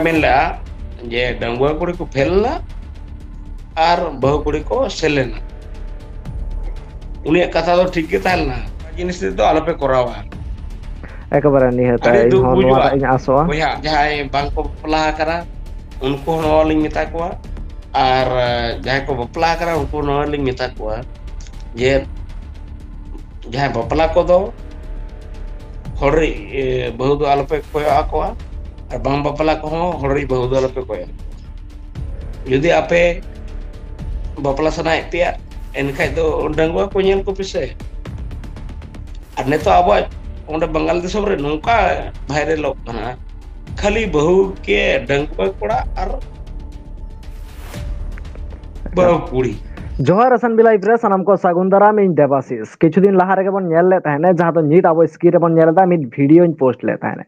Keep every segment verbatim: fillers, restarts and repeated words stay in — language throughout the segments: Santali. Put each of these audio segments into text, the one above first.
ᱢᱮᱱ ᱞᱮᱫᱼᱟ ᱡᱮ ᱰᱟᱺᱜᱩᱣᱟᱹ ᱠᱩᱲᱤ ᱠᱚ ᱯᱷᱮᱞ ᱮᱱᱟ ᱟᱨ ᱵᱟᱹᱦᱩ ᱠᱩᱲᱤ ᱠᱚ ᱥᱮᱞ ᱮᱱᱟ᱾ ᱩᱱᱤᱭᱟᱜ ᱠᱟᱛᱷᱟ ᱫᱚ ᱴᱷᱤᱠ ᱜᱮ ᱛᱟᱦᱮᱸ ᱞᱮᱱᱟ, ᱚᱱᱟ ᱡᱤᱱᱤᱥ ᱛᱮᱫ ᱫᱚ ᱟᱞᱚᱯᱮ ᱠᱚᱨᱟᱣᱟ᱾ ᱮᱠᱵᱟᱨᱮ ᱱᱤᱦᱟᱹᱛ ᱟᱹᱰᱤ ᱫᱩᱠ ᱤᱧᱦᱚᱸ ᱱᱚᱣᱟ ᱵᱩᱡᱩᱜᱼᱟ᱾ ᱨᱮ ᱤᱧ ᱟᱥᱚᱜᱼᱟ᱾ ᱵᱚᱭᱦᱟ, ᱡᱟᱦᱟᱸᱭ ᱵᱟᱝ ᱠᱚ ᱵᱟᱯᱞᱟ ᱟᱠᱟᱱᱟ, ᱩᱱᱠᱩ ᱦᱚᱸ ᱱᱚᱣᱟ ᱞᱤᱧ ᱢᱮᱛᱟ ᱠᱚᱣᱟ, ᱟᱨ ᱡᱟᱦᱟᱸᱭ ᱠᱚ ᱵᱟᱯᱞᱟ ᱟᱠᱟᱱᱟ ᱩᱱᱠᱩ ᱦᱚᱸ ᱱᱚᱣᱟ ᱞᱤᱧ ᱢᱮᱛᱟ ᱠᱚᱣᱟ ᱡᱮ ᱡᱟᱦᱟᱸᱭ ᱵᱟᱯᱞᱟ ᱠᱚᱫᱚ ᱦᱚᱲ ᱨᱤᱡ ᱵᱟᱹᱦᱩ ᱫᱚ ᱟᱞᱚᱯᱮ ᱠᱚᱭᱚᱜ ᱟᱠᱚᱣᱟ, ᱟᱨ ᱵᱟᱝ ᱵᱟᱯᱞᱟ ᱠᱚᱦᱚᱸ ᱦᱚᱲ ᱨᱤᱡ ᱵᱟᱹᱦᱩ ᱫᱚ ᱟᱞᱚᱯᱮ ᱠᱚᱭᱚᱜ ᱟᱠᱚᱣᱟ᱾ ᱡᱩᱫᱤ ᱟᱯᱮ ᱵᱟᱯᱞᱟ ᱥᱟᱱᱟᱭᱮᱫ ᱯᱮᱭᱟ, ᱮᱱᱠᱷᱟᱡ ᱫᱚ ᱰᱟᱺᱜᱩᱣᱟᱹ ᱠᱚ ᱧᱮᱞ ᱠᱚᱯᱮ ᱥᱮ᱾ ᱟᱨ ᱱᱤᱛᱚᱜ ᱟᱵᱚᱣᱟᱜ ᱚᱸᱰᱮ ᱵᱟᱝᱜᱟᱞ ᱫᱤᱥᱚᱢ ᱨᱮ ᱱᱚᱝᱠᱟ ᱵᱷᱟᱭᱨᱟᱞᱚᱜ ᱠᱟᱱᱟ, ᱠᱷᱟᱹᱞᱤ ᱵᱟᱹᱦᱩ ᱜᱮ ᱰᱟᱺᱜᱩᱣᱟᱹ ᱠᱚᱲᱟ ᱟᱨ ᱵᱟᱹᱦᱩ ᱠᱩᱲᱤ᱾ ᱡᱚᱦᱟᱨ ᱟᱥᱟᱱ ᱵᱤᱞᱟᱭᱤᱯ ᱨᱮ ᱥᱟᱱᱟᱢ ᱠᱚ ᱥᱟᱹᱜᱩᱱ ᱫᱟᱨᱟᱢ᱾ ᱤᱧ ᱫᱮᱵᱟᱥᱤᱥ᱾ ᱠᱤᱪᱷᱩ ᱫᱤᱱ ᱞᱟᱦᱟ ᱨᱮᱜᱮ ᱵᱚᱱ ᱧᱮᱞ ᱞᱮᱫ ᱛᱟᱦᱮᱸᱱᱟ, ᱡᱟᱦᱟᱸ ᱫᱚ ᱱᱤᱛ ᱟᱵᱚ ᱥᱠᱨᱤᱱ ᱨᱮᱵᱚᱱ ᱧᱮᱞ ᱮᱫᱟ, ᱢᱤᱫ ᱵᱷᱤᱰᱤᱭᱳᱧ ᱯᱳᱥᱴ ᱞᱮᱫ ᱛᱟᱦᱮᱸᱱᱟ,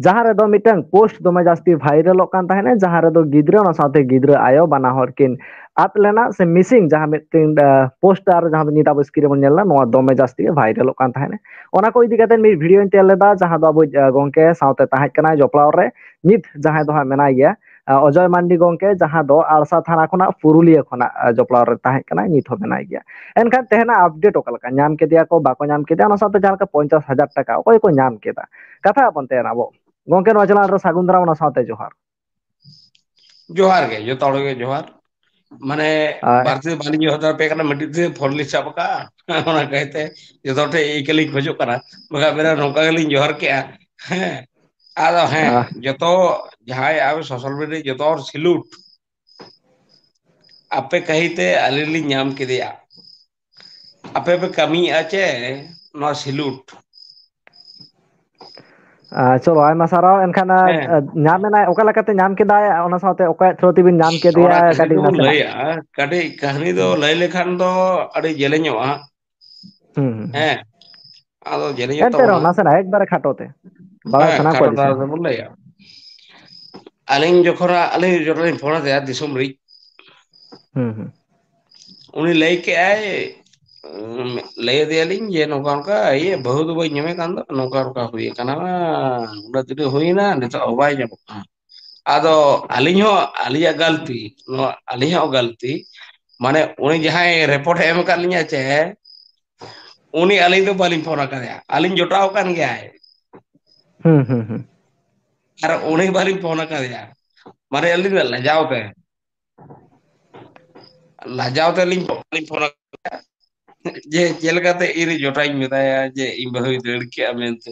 ᱡᱟᱦᱟᱸ ᱨᱮᱫᱚ ᱢᱤᱫᱴᱟᱝ ᱯᱳᱥᱴ ᱫᱚᱢᱮ ᱡᱟᱹᱥᱛᱤ ᱵᱷᱟᱭᱨᱟᱞᱚᱜ ᱠᱟᱱ ᱛᱟᱦᱮᱸᱱᱟ, ᱡᱟᱦᱟᱸ ᱨᱮᱫᱚ ᱜᱤᱫᱽᱨᱟᱹ, ᱚᱱᱟ ᱥᱟᱶᱛᱮ ᱜᱤᱫᱽᱨᱟᱹ ᱟᱭᱳ ᱵᱟᱱᱟ ᱦᱚᱲ ᱠᱤᱱ ᱟᱫ ᱞᱮᱱᱟ ᱥᱮ ᱢᱤᱥᱤᱝ, ᱡᱟᱦᱟᱸ ᱢᱤᱫᱴᱮᱱ ᱯᱳᱥᱴᱟᱨ ᱡᱟᱦᱟᱸ ᱫᱚ ᱱᱤᱛ ᱟᱵᱚ ᱥᱠᱨᱤᱱ ᱨᱮᱵᱚᱱ ᱧᱮᱞ ᱮᱫᱟ, ᱱᱚᱣᱟ ᱫᱚᱢᱮ ᱡᱟᱹᱥᱛᱤ ᱵᱷᱟᱭᱨᱟᱞᱚᱜ ᱠᱟᱱ ᱛᱟᱦᱮᱸᱱᱟ᱾ ᱚᱱᱟ ᱠᱚ ᱤᱫᱤ ᱠᱟᱛᱮ ᱢᱤᱫ ᱵᱷᱤᱰᱤᱭᱳᱧ ᱛᱮᱭᱟᱨ ᱞᱮᱫᱟ, ᱡᱟᱦᱟᱸ ᱫᱚ ᱟᱵᱚ ᱜᱚᱝᱠᱮ ᱥᱟᱶᱛᱮ ᱛᱟᱦᱮᱸ ᱠᱟᱱᱟᱭ ᱡᱚᱯᱲᱟᱣ ᱨᱮ, ᱱᱤᱛ ᱡᱟᱦᱟᱸᱭ ᱫᱚ ᱦᱟᱸᱜ ᱢᱮᱱᱟᱭ ᱜᱮᱭᱟ, ᱚᱡᱚᱭ ᱢᱟᱱᱰᱤ ᱜᱚᱝᱠᱮ, ᱡᱟᱦᱟᱸ ᱫᱚ ᱟᱲᱥᱟ ᱛᱷᱟᱱᱟ ᱠᱷᱚᱱᱟᱜ ᱯᱩᱨᱩᱞᱤᱭᱟᱹ ᱠᱷᱚᱱᱟᱜ ᱡᱚᱯᱲᱟᱣ ᱨᱮ ᱛᱟᱦᱮᱸ ᱠᱟᱱᱟᱭ, ᱱᱤᱛ ᱦᱚᱸ ᱢᱮᱱᱟᱭ ᱜᱮᱭᱟ᱾ ᱮᱱᱠᱷᱟᱱ ᱛᱮᱦᱮᱧᱟᱜ ᱟᱯᱰᱮᱴ ᱚᱠᱟ ᱞᱮᱠᱟ, ᱧᱟᱢ ᱠᱮᱫᱮᱭᱟ ᱠᱚ, ᱵᱟᱠᱚ ᱧᱟᱢ ᱠᱮᱫᱮᱭᱟ, ᱚᱱᱟ ᱥᱟᱶᱛᱮ ᱡᱟᱦᱟᱸ ᱞᱮᱠᱟ ᱯᱚᱧᱪᱟᱥ ᱦᱟᱡᱟᱨ ᱴᱟᱠᱟ ᱚᱠᱚᱭ ᱠᱚ ᱧᱟᱢ ᱠᱮᱫᱟ, ᱠᱟᱛᱷᱟ ᱟᱵᱚᱱ ᱛᱮᱦᱮᱧ ᱟᱵᱚ᱾ ᱜᱚᱝᱠᱮ, ᱱᱚᱣᱟ ᱪᱮᱱᱮᱞ ᱨᱮ ᱥᱟᱹᱜᱩᱱ ᱫᱟᱨᱟᱢ, ᱚᱱᱟ ᱥᱟᱶᱛᱮ ᱡᱚᱦᱟᱨ᱾ ᱡᱚᱦᱟᱨ ᱜᱮ, ᱡᱚᱛᱚ ᱦᱚᱲ ᱜᱮ ᱡᱚᱦᱟᱨ᱾ ᱢᱟᱱᱮ ᱵᱟᱨ ᱫᱤᱱ ᱵᱟᱹᱞᱤᱧ ᱡᱚᱦᱟᱨ ᱫᱟᱲᱮ ᱯᱮ ᱠᱟᱱᱟ, ᱢᱤᱫᱴᱤᱡ ᱫᱤᱱ ᱯᱷᱳᱱ ᱞᱤᱧ ᱥᱟᱵ ᱟᱠᱟᱫᱼᱟ, ᱚᱱᱟ ᱠᱟᱭᱛᱮ ᱡᱚᱛᱚ ᱦᱚᱲ ᱴᱷᱮᱱ ᱤᱠᱟᱹ ᱞᱤᱧ ᱠᱷᱚᱡᱚᱜ ᱠᱟᱱᱟ, ᱵᱟᱠᱷᱟᱡ ᱵᱮᱱᱟ ᱱᱚᱝᱠᱟ ᱜᱮᱞᱤᱧ ᱡᱚᱦᱟᱨ ᱠᱮᱜᱼᱟ᱾ ᱦᱮᱸ, ᱟᱫᱚ ᱦᱮᱸ, ᱡᱚᱛᱚ ᱡᱟᱦᱟᱸᱭ ᱟᱵᱚ ᱥᱳᱥᱟᱞ ᱢᱤᱰᱤᱭᱟ ᱡᱚᱛᱚ ᱦᱚᱲ ᱥᱤᱞᱩᱴ, ᱟᱯᱮ ᱠᱟᱹᱦᱤ ᱛᱮ ᱟᱹᱞᱤᱧ ᱞᱤᱧ ᱧᱟᱢ ᱠᱮᱫᱮᱭᱟ᱾ ᱟᱯᱮ ᱯᱮ ᱠᱟᱹᱢᱤᱭᱮᱫᱼᱟ ᱪᱮ ᱱᱚᱣᱟ ᱥᱤᱞᱩᱴ? ᱪᱚᱞᱚ, ᱟᱭᱢᱟ ᱥᱟᱨᱦᱟᱣ᱾ ᱮᱱᱠᱷᱟᱱ ᱧᱟᱢ ᱮᱱᱟᱭ, ᱚᱠᱟ ᱞᱮᱠᱟᱛᱮ ᱧᱟᱢ ᱠᱮᱫᱟᱭ, ᱚᱱᱟ ᱥᱟᱶᱛᱮ ᱚᱠᱚᱭᱟᱜ ᱛᱷᱨᱳ ᱛᱮᱵᱤᱱ ᱧᱟᱢ ᱠᱮᱫᱮᱭᱟ? ᱛᱷᱚᱲᱟ ᱠᱟᱹᱦᱱᱤ ᱠᱟᱹᱴᱤᱡ ᱫᱚᱵᱚᱱ ᱱᱟᱥᱮᱱᱟᱜ᱾ ᱞᱟᱹᱭᱟ, ᱠᱟᱹᱴᱤᱡ ᱠᱟᱹᱦᱱᱤ ᱫᱚ ᱞᱟᱹᱭ ᱞᱮᱠᱷᱟᱱ ᱫᱚ ᱟᱹᱰᱤ ᱡᱮᱞᱮᱧᱚᱜᱼᱟ᱾ ᱦᱩᱸ, ᱦᱩᱸ, ᱦᱩᱸ᱾ ᱦᱮᱸ, ᱟᱫᱚ ᱡᱮᱞᱮᱧᱚᱜ ᱮᱱᱛᱮ ᱨᱮᱦᱚᱸ ᱛᱟᱵᱚᱱᱟ᱾ ᱱᱟᱥᱮᱱᱟᱜ ᱮᱠᱵᱟᱨᱮ ᱠᱷᱟᱴᱚ ᱛᱮ, ᱵᱟᱲᱟᱭ ᱦᱮᱸ, ᱥᱟᱱᱟ ᱠᱚᱣᱟ ᱠᱷᱟᱴᱚ ᱫᱷᱟᱨᱟ ᱫᱤᱥᱚᱢ ᱦᱚᱲ᱾ ᱛᱮᱵᱚᱱ ᱞᱟᱹᱭᱟ᱾ ᱟᱹᱞᱤᱧ ᱡᱚᱠᱷᱚᱱ, ᱟᱹᱞᱤᱧ ᱡᱚᱠᱷᱚᱱ ᱞᱤᱧ ᱯᱷᱳᱱ ᱟᱫᱮᱭᱟ ᱫᱤᱥᱚᱢ ᱨᱤᱡ, ᱦᱩᱸ, ᱦᱩᱸ᱾ ᱩᱱᱤ ᱞᱟᱹᱭ ᱠᱮᱜᱼᱟᱭ, ᱩᱸ, ᱞᱟᱹᱭ ᱟᱫᱮᱭᱟᱞᱤᱧ ᱡᱮ ᱱᱚᱝᱠᱟ ᱚᱱᱠᱟ, ᱤᱭᱟᱹ, ᱵᱟᱹᱦᱩ ᱫᱚ ᱵᱟᱹᱧ ᱧᱟᱢᱮ ᱠᱟᱱ ᱫᱚ, ᱱᱚᱝᱠᱟ ᱚᱱᱠᱟ ᱦᱩᱭ ᱟᱠᱟᱱᱟ, ᱩᱱᱟᱹᱜ ᱫᱤᱱ ᱦᱩᱭᱱᱟ, ᱱᱤᱛᱚᱜ ᱦᱚᱸ ᱵᱟᱭ ᱧᱟᱢᱚᱜ ᱠᱟᱱᱟ᱾ ᱟᱫᱚ ᱟᱹᱞᱤᱧ ᱦᱚᱸ ᱟᱹᱞᱤᱧᱟᱜ ᱜᱟᱹᱞᱛᱤ, ᱱᱚᱣᱟ ᱟᱹᱞᱤᱧᱟᱜ ᱦᱚᱸ ᱜᱟᱹᱞᱛᱤ, ᱢᱟᱱᱮ ᱩᱱᱤ ᱡᱟᱦᱟᱸᱭ ᱨᱤᱯᱳᱨᱴ ᱮ ᱮᱢ ᱟᱠᱟᱫ ᱞᱤᱧᱟ ᱪᱮ, ᱩᱱᱤ ᱟᱹᱞᱤᱧ ᱫᱚ ᱵᱟᱹᱞᱤᱧ ᱯᱷᱳᱱ ᱟᱠᱟᱫᱮᱭᱟ, ᱟᱹᱞᱤᱧ ᱡᱚᱴᱟᱣ ᱟᱠᱟᱱ ᱜᱮᱭᱟᱭ᱾ ᱦᱩᱸ ᱦᱩᱸ ᱦᱩᱸ᱾ ᱟᱨ ᱩᱱᱤ ᱵᱟᱹᱞᱤᱧ ᱯᱷᱳᱱ ᱟᱠᱟᱫᱮᱭᱟ, ᱢᱟᱱᱮ ᱟᱹᱞᱤᱧ ᱫᱚ ᱞᱟᱡᱟᱣ ᱛᱮ, ᱞᱟᱡᱟᱣ ᱛᱮᱞᱤᱧ ᱵᱟᱹᱞᱤᱧ ᱯᱷᱳᱱ ᱟᱠᱟᱫᱮᱭᱟ ᱡᱮ ᱪᱮᱫ ᱞᱮᱠᱟᱛᱮ ᱤᱧ ᱨᱮᱱ ᱡᱚᱴᱟᱣᱤᱧ ᱢᱮᱛᱟᱭᱟ ᱡᱮ ᱤᱧ ᱵᱟᱹᱦᱩᱭ ᱫᱟᱹᱲ ᱠᱮᱜᱼᱟ ᱢᱮᱱᱛᱮ᱾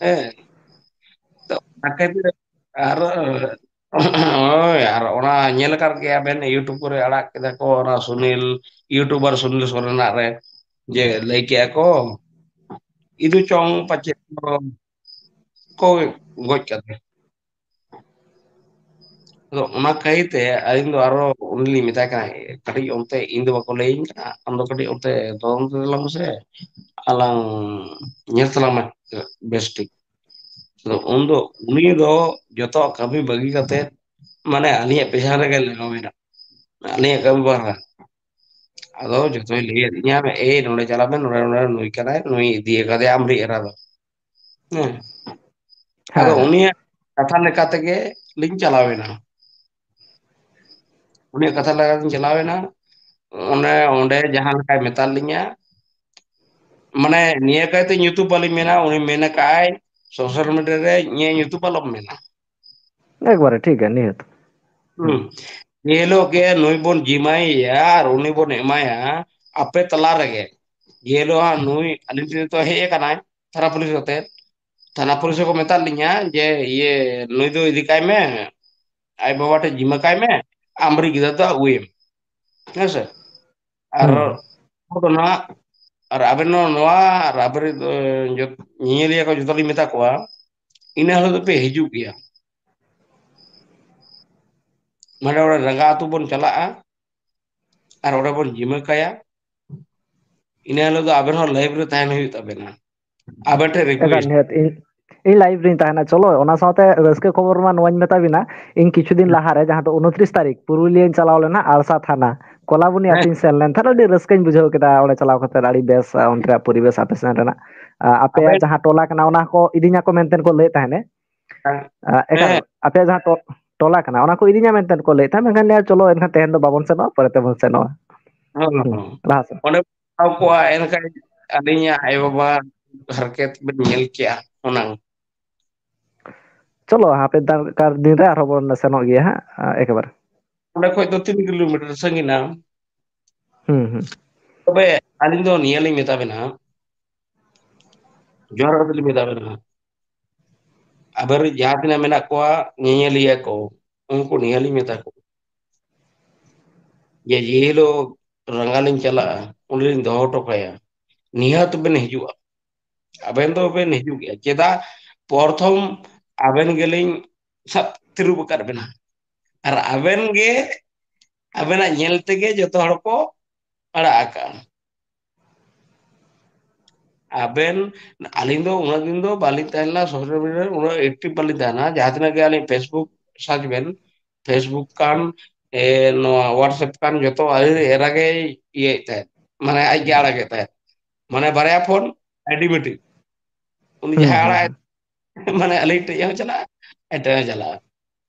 ᱦᱮᱸ, ᱛᱚ ᱚᱱᱟ ᱠᱷᱟᱹᱛᱤᱨ ᱟᱨ ᱦᱳᱭ, ᱟᱨ ᱚᱱᱟ ᱧᱮᱞ ᱟᱠᱟᱫ ᱜᱮᱭᱟ ᱵᱮᱱ, YouTube ᱠᱚᱨᱮ ᱟᱲᱟᱜ ᱠᱮᱫᱟ ᱠᱚ ᱚᱱᱟ ᱥᱩᱱᱤᱞ, YouTuber ᱥᱩᱱᱤᱞ ᱥᱚᱨᱮᱱᱟᱜ ᱨᱮ, ᱡᱮ ᱞᱟᱹᱭ ᱠᱮᱜᱼᱟ ᱠᱚ ᱤᱫᱩ ᱪᱚᱝ ᱯᱟᱪᱮᱫ ᱠᱚ ᱜᱚᱡ ᱠᱟᱫᱮ᱾ ᱟᱫᱚ ᱚᱱᱟ ᱠᱷᱟᱹᱛᱤᱨ ᱛᱮ ᱟᱹᱞᱤᱧ ᱫᱚ ᱟᱨᱚ ᱩᱱᱤ ᱞᱤᱧ ᱢᱮᱛᱟᱭ ᱠᱟᱱᱟ, "ᱠᱟᱹᱴᱤᱡ ᱚᱱᱛᱮ ᱤᱧ ᱫᱚ ᱵᱟᱠᱚ ᱞᱟᱹᱭᱟᱹᱧ ᱠᱟᱱᱟ, ᱟᱢ ᱫᱚ ᱠᱟᱹᱴᱤᱡ ᱚᱱᱛᱮ ᱛᱚᱫᱚᱱᱛᱚ ᱛᱟᱞᱟᱝ ᱢᱮᱥᱮ, ᱟᱞᱟᱝ ᱧᱮᱞ ᱛᱟᱞᱟᱝ ᱢᱮ ᱵᱮᱥ ᱴᱷᱤᱠ᱾" ᱟᱫᱚ ᱩᱱᱫᱚ ᱩᱱᱤ ᱫᱚ ᱡᱚᱛᱚᱣᱟᱜ ᱠᱟᱹᱢᱤ ᱵᱟᱹᱜᱤ ᱠᱟᱛᱮ, ᱢᱟᱱᱮ ᱟᱹᱞᱤᱧᱟᱜ ᱯᱮᱪᱷᱚᱱ ᱨᱮᱜᱮ ᱞᱟᱜᱟᱣ ᱮᱱᱟ, ᱟᱹᱞᱤᱧᱟᱜ ᱠᱟᱹᱢᱤ ᱵᱟᱝ᱾ ᱟᱫᱚ ᱡᱚᱛᱚᱭ ᱞᱟᱹᱭ ᱟᱹᱫᱤᱧᱟ, "ᱮᱭ ᱱᱚᱰᱮ ᱪᱟᱞᱟᱜ ᱢᱮ, ᱱᱚᱰᱮ, ᱱᱚᱰᱮ ᱱᱩᱭ ᱠᱟᱱᱟᱭ, ᱱᱩᱭ ᱤᱫᱤ ᱟᱠᱟᱫᱮᱭᱟ ᱟᱢᱨᱤᱡ ᱮᱨᱟ ᱫᱚ᱾" ᱦᱮᱸ᱾ ᱟᱫᱚ ᱦᱮᱸ᱾ ᱩᱱᱤᱭᱟᱜ ᱠᱟᱛᱷᱟ ᱞᱮᱠᱟ ᱛᱮᱜᱮ ᱞᱤᱧ ᱪᱟᱞᱟᱣ ᱮᱱᱟ᱾ ᱩᱱᱤᱭᱟᱜ ᱠᱟᱛᱷᱟ ᱞᱮᱠᱟ ᱛᱮᱞᱤᱧ ᱪᱟᱞᱟᱣ ᱮᱱᱟ᱾ ᱚᱱᱮ ᱚᱸᱰᱮ ᱡᱟᱦᱟᱸ ᱞᱮᱠᱟᱭ ᱢᱮᱛᱟᱫ ᱞᱤᱧᱟ, ᱢᱟᱱᱮ ᱱᱤᱭᱟᱹ ᱠᱟᱭᱛᱮ ᱧᱩᱛᱩᱢ ᱵᱟᱹᱞᱤᱧ ᱢᱮᱱᱟ, ᱩᱱᱤ ᱢᱮᱱ ᱟᱠᱟᱫᱼᱟᱭ social media ᱨᱮ ᱤᱧᱟᱹᱜ ᱧᱩᱛᱩᱢ ᱟᱞᱚᱢ ᱢᱮᱱᱟ᱾ ᱮᱠᱵᱟᱨᱮ ᱴᱷᱤᱠ ᱜᱮᱭᱟ, ᱱᱤᱦᱟᱹᱛ᱾ ᱦᱩᱸ᱾ ᱡᱮ ᱦᱤᱞᱳᱜ ᱜᱮ ᱱᱩᱭ ᱵᱚᱱ ᱡᱤᱢᱟᱹᱭᱮᱭᱟ ᱟᱨ ᱩᱱᱤ ᱵᱚᱱ ᱮᱢᱟᱭᱟ, ᱟᱯᱮ ᱛᱟᱞᱟ ᱨᱮᱜᱮ, ᱡᱮ ᱦᱤᱞᱳᱜ ᱦᱟᱸᱜ ᱱᱩᱭ ᱟᱹᱞᱤᱧ ᱴᱷᱮᱱ ᱛᱚ ᱦᱮᱡ ᱟᱠᱟᱱᱟᱭ ᱛᱷᱟᱱᱟ ᱯᱩᱞᱤᱥ ᱠᱟᱛᱮ, ᱛᱷᱟᱱᱟ ᱯᱩᱞᱤᱥ ᱠᱚ ᱢᱮᱛᱟᱫ ᱞᱤᱧᱟ ᱡᱮ, "ᱤᱭᱟᱹ, ᱱᱩᱭ ᱫᱚ ᱤᱫᱤ ᱠᱟᱭ ᱢᱮ, ᱟᱡ ᱵᱟᱵᱟ ᱴᱷᱮᱱ ᱡᱤᱢᱟᱹ ᱠᱟᱭ ᱢᱮ, ᱟᱢᱨᱤᱡ ᱜᱤᱫᱽᱨᱟᱹ ᱫᱚ ᱟᱹᱜᱩᱭᱮᱢ᱾" ᱦᱮᱸ ᱥᱮ? ᱟᱨ ᱦᱩᱸ᱾ ᱦᱚᱲ ᱫᱚ ᱱᱟᱦᱟᱜ, ᱟᱨ ᱟᱵᱮᱱ ᱱᱚᱣᱟ, ᱱᱚᱣᱟ, ᱟᱨ ᱟᱵᱮᱱ ᱨᱮᱱ, ᱮ, ᱡᱚᱛ-, ᱧᱮᱧᱮᱞᱤᱭᱟᱹ ᱠᱚ ᱡᱚᱛᱚ ᱞᱤᱧ ᱢᱮᱛᱟ ᱠᱚᱣᱟ, ᱤᱱᱟᱹ ᱦᱤᱞᱳᱜ ᱫᱚᱯᱮ ᱦᱤᱡᱩᱜ ᱜᱮᱭᱟ᱾ ᱢᱟᱱᱮ ᱚᱸᱰᱮ ᱨᱟᱸᱜᱟ ᱟᱹᱛᱩ ᱵᱚᱱ ᱪᱟᱞᱟᱜᱼᱟ, ᱟᱨ ᱚᱸᱰᱮ ᱵᱚᱱ ᱡᱤᱢᱟᱹ ᱠᱟᱭᱟ᱾ ᱤᱱᱟᱹ ᱦᱤᱞᱳᱜ ᱫᱚ ᱟᱵᱮᱱ ᱦᱚᱸ live ᱨᱮ ᱛᱟᱦᱮᱱ ᱦᱩᱭᱩᱜ ᱛᱟᱵᱮᱱᱟ᱾ ᱟᱵᱮᱱ ᱴᱷᱮᱱ ᱮᱠᱟᱞ, request᱾ ᱱᱤᱦᱟᱹᱛ ᱤᱧ, ᱤᱧ live ᱨᱤᱧ ᱛᱟᱦᱮᱱᱟ᱾ ᱪᱚᱞᱚ, ᱚᱱᱟ ᱥᱟᱶᱛᱮ ᱨᱟᱹᱥᱠᱟᱹ ᱠᱷᱚᱵᱚᱨ ᱢᱟ ᱱᱚᱣᱟᱧ ᱢᱮᱛᱟ ᱵᱤᱱᱟ, ᱤᱧ ᱠᱤᱪᱷᱩ ᱫᱤᱱ ᱞᱟᱦᱟᱨᱮ, ᱡᱟᱦᱟᱸ ᱫᱚ ᱩᱱᱛᱨᱤᱥ ᱛᱟᱹᱨᱤᱠᱷ, ᱯᱩᱨᱩᱞᱤᱭᱟᱹᱧ ᱪᱟᱞᱟᱣ ᱞᱮᱱᱟ, ᱟᱲᱥᱟ ᱛᱷᱟᱱᱟ, ᱠᱚᱞᱟᱵᱩᱱᱤ ᱦᱮᱸ᱾ ᱟᱹᱛᱩᱧ ᱥᱮᱱ ᱞᱮᱱ ᱛᱟᱦᱮᱸᱫ᱾ ᱟᱹᱰᱤ ᱨᱟᱹᱥᱠᱟᱹᱧ ᱵᱩᱡᱷᱟᱹᱣ ᱠᱮᱫᱟ ᱚᱸᱰᱮ ᱪᱟᱞᱟᱣ ᱠᱟᱛᱮ, ᱟᱹᱰᱤ ᱵᱮᱥ, ᱟ, ᱚᱱᱛᱮᱱᱟᱜ ᱯᱚᱨᱤᱵᱮᱥ ᱟᱯᱮ ᱥᱮᱱ ᱨᱮᱱᱟᱜ᱾ ᱟ, ᱟᱯᱮᱭᱟᱜ ᱟᱵᱮᱱ ᱡᱟᱦᱟᱸ ᱴᱚᱞᱟ ᱠᱟᱱᱟ, ᱚᱱᱟ ᱠᱚ ᱤᱫᱤᱧᱟᱠᱚ ᱢᱮᱱᱛᱮ ᱠᱚ ᱞᱟᱹᱭᱮᱫ ᱛᱟᱦᱮᱸᱫ᱾ ᱟᱸ, ᱮᱠᱟᱞ, ᱦᱮᱸ᱾ ᱟᱯᱮᱭᱟᱜ ᱡᱟᱦᱟᱸ ᱴᱚ-, ᱴᱚᱞᱟ ᱠᱟᱱᱟ, ᱚᱱᱟ ᱠᱚ ᱤᱫᱤ ᱧᱟ ᱢᱮᱱᱛᱮ ᱠᱚ ᱞᱟᱹᱭᱮᱫ ᱛᱟᱦᱮᱸᱫ, ᱢᱮᱱᱠᱷᱟᱱ ᱞᱟᱹᱭᱟ, "ᱪᱚᱞᱚ, ᱮᱱᱠᱷᱟᱱ ᱛᱮᱦᱮᱧ ᱫᱚ ᱵᱟᱵᱚᱱ ᱥᱮᱱᱚᱜᱼᱟ, ᱯᱚᱨᱮ ᱛᱮᱵᱚᱱ ᱥᱮᱱᱚᱜᱼᱟ᱾" ᱦᱚᱸ, ᱦᱩᱸ, ᱦᱚᱸ᱾ ᱞᱟᱦᱟ ᱥᱮᱫ᱾ ᱚᱸᱰᱮ ᱦᱟᱛᱟᱣ ᱠᱚᱣᱟ, ᱮᱱᱠᱷᱟᱱ ᱟᱹᱞᱤᱧᱟᱜ ᱟᱭᱳ-ᱵᱟᱵᱟ ᱦᱟᱨᱠᱮᱛ ᱵᱮᱱ ᱧᱮᱞ ᱠᱮᱜᱼᱟ ᱦᱩᱱᱟᱹᱝ᱾ ᱪᱚᱞᱚ, ᱦᱟᱯᱮ ᱫᱟᱨᱠᱟᱨ ᱫᱤᱱ ᱨᱮ ᱟᱨᱦᱚᱸ ᱵᱚᱱ ᱥᱮᱱᱚᱜ ᱜᱮᱭᱟ ᱦᱟᱸᱜ, ᱮᱠᱮᱵᱟᱨᱮ᱾ ᱚᱸᱰᱮ ᱠᱷᱚᱡ ᱫᱚ ᱛᱤᱱ ᱠᱤᱞᱳᱢᱤᱴᱟᱨ ᱥᱟᱺᱜᱤᱧᱟ? ᱦᱩᱸ, ᱦᱩᱸ᱾ ᱛᱚᱵᱮ ᱟᱹᱞᱤᱧ ᱫᱚ ᱱᱤᱭᱟᱹ ᱞᱤᱧ ᱢᱮᱛᱟ ᱵᱮᱱᱟ, ᱡᱚᱦᱟᱨ ᱠᱟᱛᱮ ᱞᱤᱧ ᱢᱮᱛᱟ ᱵᱮᱱᱟ, ᱟᱵᱮᱱ ᱨᱮᱱ ᱡᱟᱦᱟᱸ ᱛᱤᱱᱟᱹᱜ ᱢᱮᱱᱟᱜ ᱠᱚᱣᱟ ᱧᱮᱧᱮᱞᱤᱭᱟᱹ ᱠᱚ, ᱩᱱᱠᱩ ᱱᱤᱭᱟᱹ ᱞᱤᱧ ᱢᱮᱛᱟ ᱠᱚᱣᱟ ᱡᱮ, ᱡᱮ ᱦᱤᱞᱳᱜ ᱨᱟᱸᱜᱟ ᱞᱤᱧ ᱪᱟᱞᱟᱜᱼᱟ, ᱩᱱ ᱞᱤᱧ ᱫᱚᱦᱚ ᱦᱚᱴᱚ ᱠᱟᱭᱟ, ᱱᱤᱦᱟᱹᱛ ᱵᱮᱱ ᱦᱤᱡᱩᱜᱼᱟ᱾ ᱟᱵᱮᱱ ᱫᱚ ᱵᱮᱱ ᱦᱤᱡᱩᱜ ᱜᱮᱭᱟ᱾ ᱪᱮᱫᱟᱜ? ᱯᱨᱚᱛᱷᱚᱢ ᱟᱵᱮᱱ ᱜᱮᱞᱤᱧ ᱥᱟᱵ ᱛᱤᱨᱩᱵ ᱟᱠᱟᱫ ᱵᱮᱱᱟ, ᱟᱨ ᱟᱵᱮᱱ ᱜᱮ ᱟᱵᱮᱱᱟᱜ ᱧᱮᱞ ᱛᱮᱜᱮ ᱡᱚᱛᱚ ᱦᱚᱲ ᱠᱚ ᱟᱲᱟᱜ ᱟᱠᱟᱜᱼᱟ᱾ ᱟᱵᱮᱱ, ᱟᱹᱞᱤᱧ ᱫᱚ ᱩᱱᱟᱹᱜ ᱫᱤᱱ ᱫᱚ ᱵᱟᱹᱞᱤᱧ ᱛᱟᱦᱮᱸ ᱞᱮᱱᱟ social media ᱨᱮ, ᱩᱱᱟᱹᱜ active ᱵᱟᱹᱞᱤᱧ ᱛᱟᱦᱮᱱᱟ᱾ ᱡᱟᱦᱟᱸ ᱛᱤᱱᱟᱹᱜ ᱜᱮ ᱟᱹᱞᱤᱧ Facebook search ᱵᱮᱱ, Facebook ᱠᱟᱱ, ᱮ, ᱱᱚᱣᱟ WhatsApp ᱠᱟᱱ, ᱡᱚᱛᱚ ᱟᱹᱰᱤ ᱮᱨᱟ ᱜᱮᱭ ᱤᱭᱟᱹᱭᱮᱫ ᱛᱟᱦᱮᱸᱫ, ᱢᱟᱱᱮ ᱟᱡ ᱜᱮ ᱟᱲᱟᱜᱮᱫ ᱛᱟᱦᱮᱸᱫ, ᱢᱟᱱᱮ ᱵᱟᱨᱭᱟ ᱯᱷᱳᱱ ᱟᱭᱰᱤ ᱢᱤᱫᱴᱤᱡ, ᱩᱱᱤ ᱦᱩᱸ, ᱡᱟᱦᱟᱸᱭ ᱦᱩᱸ, ᱟᱲᱟᱜ, ᱦᱩᱸ᱾ ᱢᱟᱱᱮ ᱟᱹᱞᱤᱧ ᱴᱷᱮᱡ ᱦᱚᱸ ᱪᱟᱞᱟᱜᱼᱟ, ᱟᱡ ᱴᱷᱮᱡ ᱦᱚᱸ ᱪᱟᱞᱟᱜᱼᱟ,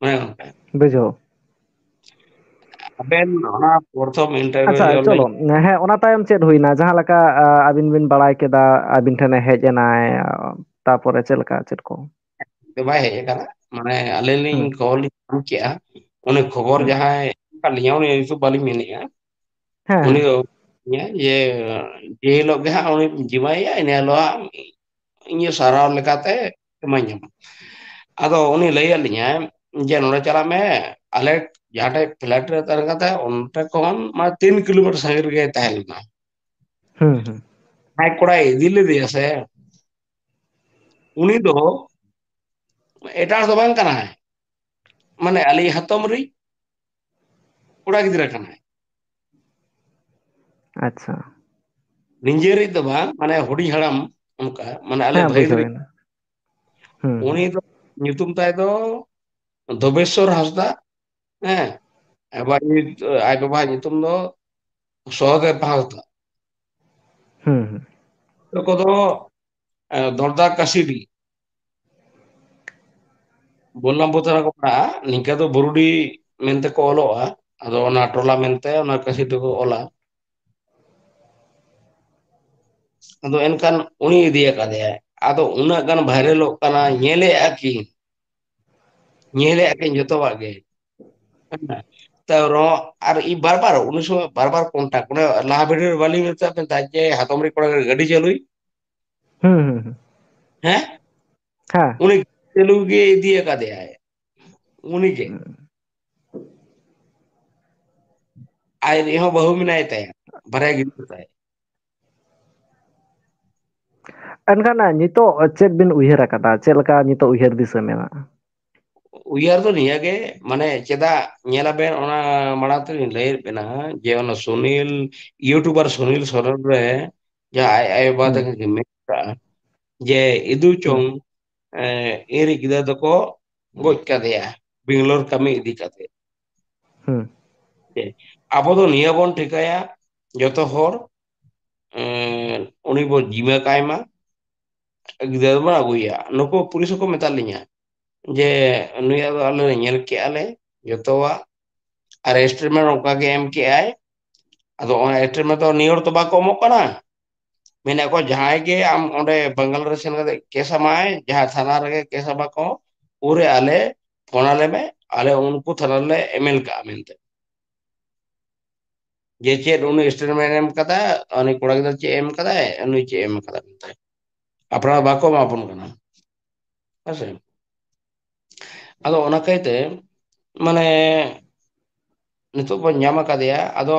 ᱚᱱᱮ ᱚᱱᱠᱟ᱾ ᱵᱩᱡᱷᱟᱹᱣ᱾ ᱟᱵᱮᱱ ᱚᱱᱟ ᱯᱨᱚᱛᱷᱚᱢ interview ᱟᱪᱪᱷᱟ, ᱡᱚᱱ ᱪᱚᱞᱚ᱾ ᱦᱮᱸ, ᱚᱱᱟ ᱛᱟᱭᱚᱢ ᱪᱮᱫ ᱦᱩᱭᱱᱟ? ᱡᱟᱦᱟᱸ ᱞᱮᱠᱟ, ᱟ, ᱟᱹᱵᱤᱱ ᱵᱤᱱ ᱵᱟᱲᱟᱭ ᱠᱮᱫᱟ, ᱟᱹᱵᱤᱱ ᱴᱷᱮᱱᱮ ᱦᱮᱡ ᱮᱱᱟᱭ, ᱟ, ᱛᱟᱯᱚᱨᱮ ᱪᱮᱫ ᱞᱮᱠᱟ, ᱪᱮᱫ ᱠᱚ? ᱫᱚ ᱵᱟᱭ ᱦᱮᱡ ᱟᱠᱟᱱᱟ, ᱢᱟᱱᱮ ᱟᱹᱞᱤᱧ ᱞᱤᱧ ᱦᱩᱸ᱾ ᱠᱷᱚᱵᱚᱨ ᱞᱤᱧ ᱧᱟᱢ ᱠᱮᱜᱼᱟ, ᱩᱱᱤ ᱠᱷᱚᱵᱚᱨ ᱦᱩᱸ᱾ ᱡᱟᱦᱟᱸᱭ ᱮᱢ ᱟᱠᱟᱫ ᱞᱤᱧᱟ, ᱩᱱᱤ ᱧᱩᱛᱩᱢ ᱵᱟᱹᱞᱤᱧ ᱢᱮᱱᱮᱜᱼᱟ᱾ ᱦᱮᱸ, ᱩᱱᱤ ᱦᱮᱸ᱾ ᱫᱚ ᱡᱮ, ᱡᱮ ᱦᱤᱞᱳᱜ ᱜᱮ ᱦᱟᱸᱜ ᱩᱱᱤ ᱡᱤᱢᱟᱭᱮᱭᱟ, ᱤᱱᱟᱹ ᱦᱤᱞᱳᱜ ᱦᱟᱸᱜ ᱤᱧ ᱥᱟᱨᱦᱟᱣ ᱞᱮᱠᱟᱛᱮ ᱮᱢᱟᱹᱧᱟᱢ᱾ ᱟᱫᱚ ᱩᱱᱤ ᱞᱟᱹᱭᱟᱫ ᱞᱤᱧᱟᱭ ᱡᱮ, "ᱱᱚᱰᱮ ᱪᱟᱞᱟᱜ ᱢᱮ, ᱟᱞᱮ ᱡᱟᱦᱟᱸ ᱴᱷᱮᱡ flat ᱨᱮ ᱛᱟᱦᱮᱱ ᱠᱟᱱ ᱛᱟᱦᱮᱸᱫ, ᱚᱱᱛᱮ ᱠᱷᱚᱱ ᱢᱟ ᱛᱤᱱ ᱠᱤᱞᱳᱢᱤᱴᱟᱨ ᱥᱟᱺᱜᱤᱧ ᱨᱮᱜᱮ ᱛᱟᱦᱮᱸ ᱞᱮᱱᱟ᱾" ᱦᱩᱸ, ᱦᱩᱸ᱾ ᱡᱟᱦᱟᱸᱭ ᱠᱚᱲᱟᱭ ᱤᱫᱤ ᱞᱮᱫᱮᱭᱟ ᱥᱮ, ᱩᱱᱤ ᱫᱚ ᱮᱴᱟᱜ ᱦᱚᱲ ᱫᱚ ᱵᱟᱝ ᱠᱟᱱᱟᱭ, ᱢᱟᱱᱮ ᱟᱞᱮ ᱦᱟᱛᱚᱢ ᱨᱤᱡ ᱠᱚᱲᱟ ᱜᱤᱫᱽᱨᱟᱹ ᱠᱟᱱᱟᱭ᱾ ᱟᱪᱪᱷᱟ᱾ ᱱᱤᱡᱮᱨᱤᱡ ᱫᱚ ᱵᱟᱝ, ᱢᱟᱱᱮ ᱦᱩᱰᱤᱧ ᱦᱟᱲᱟᱢ ᱚᱱᱠᱟ, ᱢᱟᱱᱮ ᱟᱞᱮ ᱦᱮᱸ, ᱵᱷᱟᱹᱭ ᱵᱩᱡᱷᱟᱹᱣ ᱨᱤᱡ᱾ ᱮᱱᱟ᱾ ᱦᱩᱸ, ᱩᱱᱤ ᱦᱩᱸ᱾ ᱫᱚ ᱧᱩᱛᱩᱢ ᱛᱟᱭ ᱫᱚ ᱫᱚᱵᱮᱥᱚᱨ ᱦᱟᱸᱥᱫᱟ, ᱦᱮᱸ, ᱟᱵᱟᱨ ᱩᱱᱤ ᱟᱡ ᱵᱟᱵᱟᱣᱟᱜ ᱧᱩᱛᱩᱢ ᱫᱚ ᱥᱚᱦᱚᱫᱮᱵ ᱦᱟᱸᱥᱫᱟ᱾ ᱦᱩᱸ, ᱦᱩᱸ᱾ ᱱᱩᱠᱩ ᱫᱚ, ᱮ, ᱫᱚᱲᱫᱟ ᱠᱟᱥᱤᱰᱤ᱾ ᱵᱚᱞᱞᱟᱢᱯᱩᱨ ᱛᱷᱟᱱᱟ ᱠᱚ ᱯᱟᱲᱟᱜᱼᱟ, ᱱᱤᱝᱠᱟ ᱫᱚ ᱵᱩᱨᱩᱰᱤ ᱢᱮᱱᱛᱮ ᱠᱚ ᱚᱞᱚᱜᱼᱟ᱾ ᱟᱫᱚ ᱚᱱᱟ ᱴᱚᱞᱟ ᱢᱮᱱᱛᱮ ᱚᱱᱟ ᱠᱟᱹᱥᱤ ᱫᱚᱠᱚ ᱚᱞᱟ᱾ ᱟᱫᱚ ᱮᱱᱠᱷᱟᱱ ᱩᱱᱤ ᱤᱫᱤ ᱟᱠᱟᱫᱮᱭᱟᱭ᱾ ᱟᱫᱚ ᱩᱱᱟᱹᱜ ᱜᱟᱱ ᱵᱷᱟᱭᱨᱟᱞᱚᱜ ᱠᱟᱱᱟ, ᱧᱮᱞᱮᱫᱼᱟ ᱠᱤᱱ, ᱧᱮᱞᱮᱫᱼᱟ ᱠᱤᱱ ᱡᱚᱛᱚᱣᱟᱜ ᱜᱮ᱾ ᱦᱮᱸ᱾ ᱛᱟᱣ ᱨᱮᱦᱚᱸ ᱟᱨ ᱤ ᱵᱟᱨ ᱵᱟᱨ ᱩᱱᱤ ᱥᱚᱸᱜᱮ ᱵᱟᱨ ᱵᱟᱨ ᱠᱚᱱᱴᱟᱠᱴ, ᱚᱱᱮ ᱞᱟᱦᱟ ᱵᱷᱤᱰᱤᱭᱳ ᱨᱮ ᱵᱟᱹᱞᱤᱧ ᱢᱮᱛᱟᱫ ᱵᱮᱱ ᱛᱟᱦᱮᱸᱫ ᱡᱮ ᱦᱟᱛᱚᱢ ᱨᱮ ᱠᱚᱲᱟ ᱜᱟᱹᱰᱤ ᱪᱟᱹᱞᱩᱭ, ᱦᱩᱸ ᱦᱩᱸ ᱦᱩᱸ᱾ ᱦᱮᱸ? ᱦᱮᱸ᱾ ᱩᱱᱤ ᱪᱟᱹᱞᱩ ᱜᱮ ᱤᱫᱤ ᱟᱠᱟᱫᱮᱭᱟᱭ᱾ ᱩᱱᱤ ᱜᱮ᱾ ᱦᱩᱸ᱾ ᱟᱡ ᱨᱮᱦᱚᱸ ᱵᱟᱹᱦᱩ ᱢᱮᱱᱟᱭ ᱛᱟᱭᱟ, ᱵᱟᱨᱭᱟ ᱜᱤᱫᱽᱨᱟᱹ ᱛᱟᱭ᱾ ᱮᱱᱠᱷᱟᱱ ᱱᱤᱛᱚᱜ ᱪᱮᱫ ᱵᱤᱱ ᱩᱭᱦᱟᱹᱨ ᱟᱠᱟᱫᱟ? ᱪᱮᱫ ᱞᱮᱠᱟ ᱱᱤᱛᱚᱜ ᱩᱭᱦᱟᱹᱨ ᱫᱤᱥᱟᱹ ᱢᱮᱱᱟᱜᱼᱟ? ᱩᱭᱦᱟᱹᱨ ᱫᱚ ᱱᱤᱭᱟᱹ ᱜᱮ, ᱢᱟᱱᱮ ᱪᱮᱫᱟᱜ ᱧᱮᱞᱟᱵᱮᱱ, ᱚᱱᱟ ᱢᱟᱲᱟᱝ ᱛᱮᱞᱤᱧ ᱞᱟᱹᱭᱮᱫ ᱵᱮᱱᱟ ᱡᱮ ᱚᱱᱟ ᱥᱩᱱᱤᱞ, ᱤᱭᱩᱴᱩᱵᱟᱨ ᱥᱩᱱᱤᱞ ᱥᱚᱨᱮᱱ ᱨᱮ ᱡᱟᱦᱟᱸ ᱟᱡ ᱟᱭᱳ ᱵᱟᱵᱟ ᱦᱩᱸ᱾ ᱛᱟᱹᱠᱤᱱ ᱠᱤᱱ ᱢᱮᱱ ᱠᱟᱜᱼᱟ ᱡᱮ ᱤᱫᱩ ᱦᱩᱸ᱾ ᱪᱚᱝ, ᱮ, ᱤᱧ ᱨᱮᱱ ᱜᱤᱫᱽᱨᱟᱹ ᱫᱚᱠᱚ ᱜᱚᱡ ᱠᱟᱫᱮᱭᱟ ᱵᱮᱝᱜᱟᱞᱳᱨ ᱠᱟᱹᱢᱤ ᱤᱫᱤ ᱠᱟᱛᱮ᱾ ᱦᱩᱸ᱾ ᱟᱵᱚ ᱫᱚ ᱱᱤᱭᱟᱹ ᱵᱚᱱ ᱴᱷᱤᱠᱟᱹᱭᱟ ᱡᱚᱛᱚ ᱦᱚᱲ, ᱮᱸ, ᱩᱱᱤ ᱵᱚᱱ ᱡᱤᱢᱟᱹ ᱠᱟᱭ ᱢᱟ, ᱜᱤᱫᱽᱨᱟᱹ ᱫᱚᱵᱚᱱ ᱟᱹᱜᱩᱭᱟ᱾ ᱱᱩᱠᱩ ᱯᱩᱞᱤᱥ ᱦᱚᱸᱠᱚ ᱢᱮᱛᱟ ᱞᱤᱧᱟ ᱡᱮ ᱱᱩᱭᱟᱜ ᱫᱚ ᱟᱞᱮ ᱞᱮ ᱧᱮᱞ ᱠᱮᱜᱼᱟ ᱞᱮ ᱡᱚᱛᱚᱣᱟᱜ, ᱟᱨ ᱥᱴᱮᱴᱢᱮᱱᱴ ᱚᱱᱠᱟ ᱜᱮ ᱮᱢ ᱠᱮᱜᱼᱟᱭ᱾ ᱟᱫᱚ ᱚᱱᱟ ᱥᱴᱮᱴᱢᱮᱱᱴ ᱫᱚ ᱱᱤᱭᱟᱹ ᱦᱚᱲ ᱛᱚ ᱵᱟᱠᱚ ᱮᱢᱚᱜ ᱠᱟᱱᱟ᱾ ᱢᱮᱱᱮᱫ ᱠᱚ ᱡᱟᱦᱟᱸᱭ ᱜᱮ ᱟᱢ ᱚᱸᱰᱮ ᱵᱮᱝᱜᱟᱞ ᱨᱮ ᱥᱮᱱ ᱠᱟᱛᱮ ᱠᱮᱥ ᱟᱢᱟᱭ, ᱡᱟᱦᱟᱸ ᱛᱷᱟᱱᱟ ᱨᱮᱜᱮ ᱠᱮᱥ ᱟᱢᱟ ᱠᱚ, ᱩᱱᱨᱮ ᱟᱞᱮ ᱯᱷᱳᱱ ᱟᱞᱮ ᱢᱮ, ᱟᱞᱮ ᱩᱱᱠᱩ ᱛᱷᱟᱱᱟ ᱨᱮᱞᱮ ᱮᱢᱮᱞ ᱠᱟᱜᱼᱟ ᱢᱮᱱᱛᱮ᱾ ᱡᱮ ᱪᱮᱫ ᱩᱱᱤ ᱥᱴᱮᱴᱢᱮᱱᱴ ᱮᱢ ᱠᱟᱫᱟ, ᱩᱱᱤ ᱠᱚᱲᱟ ᱜᱤᱫᱽᱨᱟᱹ ᱪᱮᱫ ᱮ ᱮᱢ ᱠᱟᱫᱟᱭ, ᱩᱱᱤ ᱪᱮᱫ ᱮ ᱮᱢ ᱠᱟᱫᱟ ᱢᱮᱱᱛᱮ᱾ ᱟᱯᱱᱟᱨ ᱵᱟᱠᱚ ᱮᱢᱟ ᱵᱚᱱ ᱠᱟᱱᱟ᱾ ᱦᱮᱸ ᱥᱮ? ᱟᱫᱚ ᱚᱱᱟ ᱠᱟᱭᱛᱮ, ᱢᱟᱱᱮ, ᱱᱤᱛᱚᱜ ᱵᱚᱱ ᱧᱟᱢ ᱟᱠᱟᱫᱮᱭᱟ᱾ ᱟᱫᱚ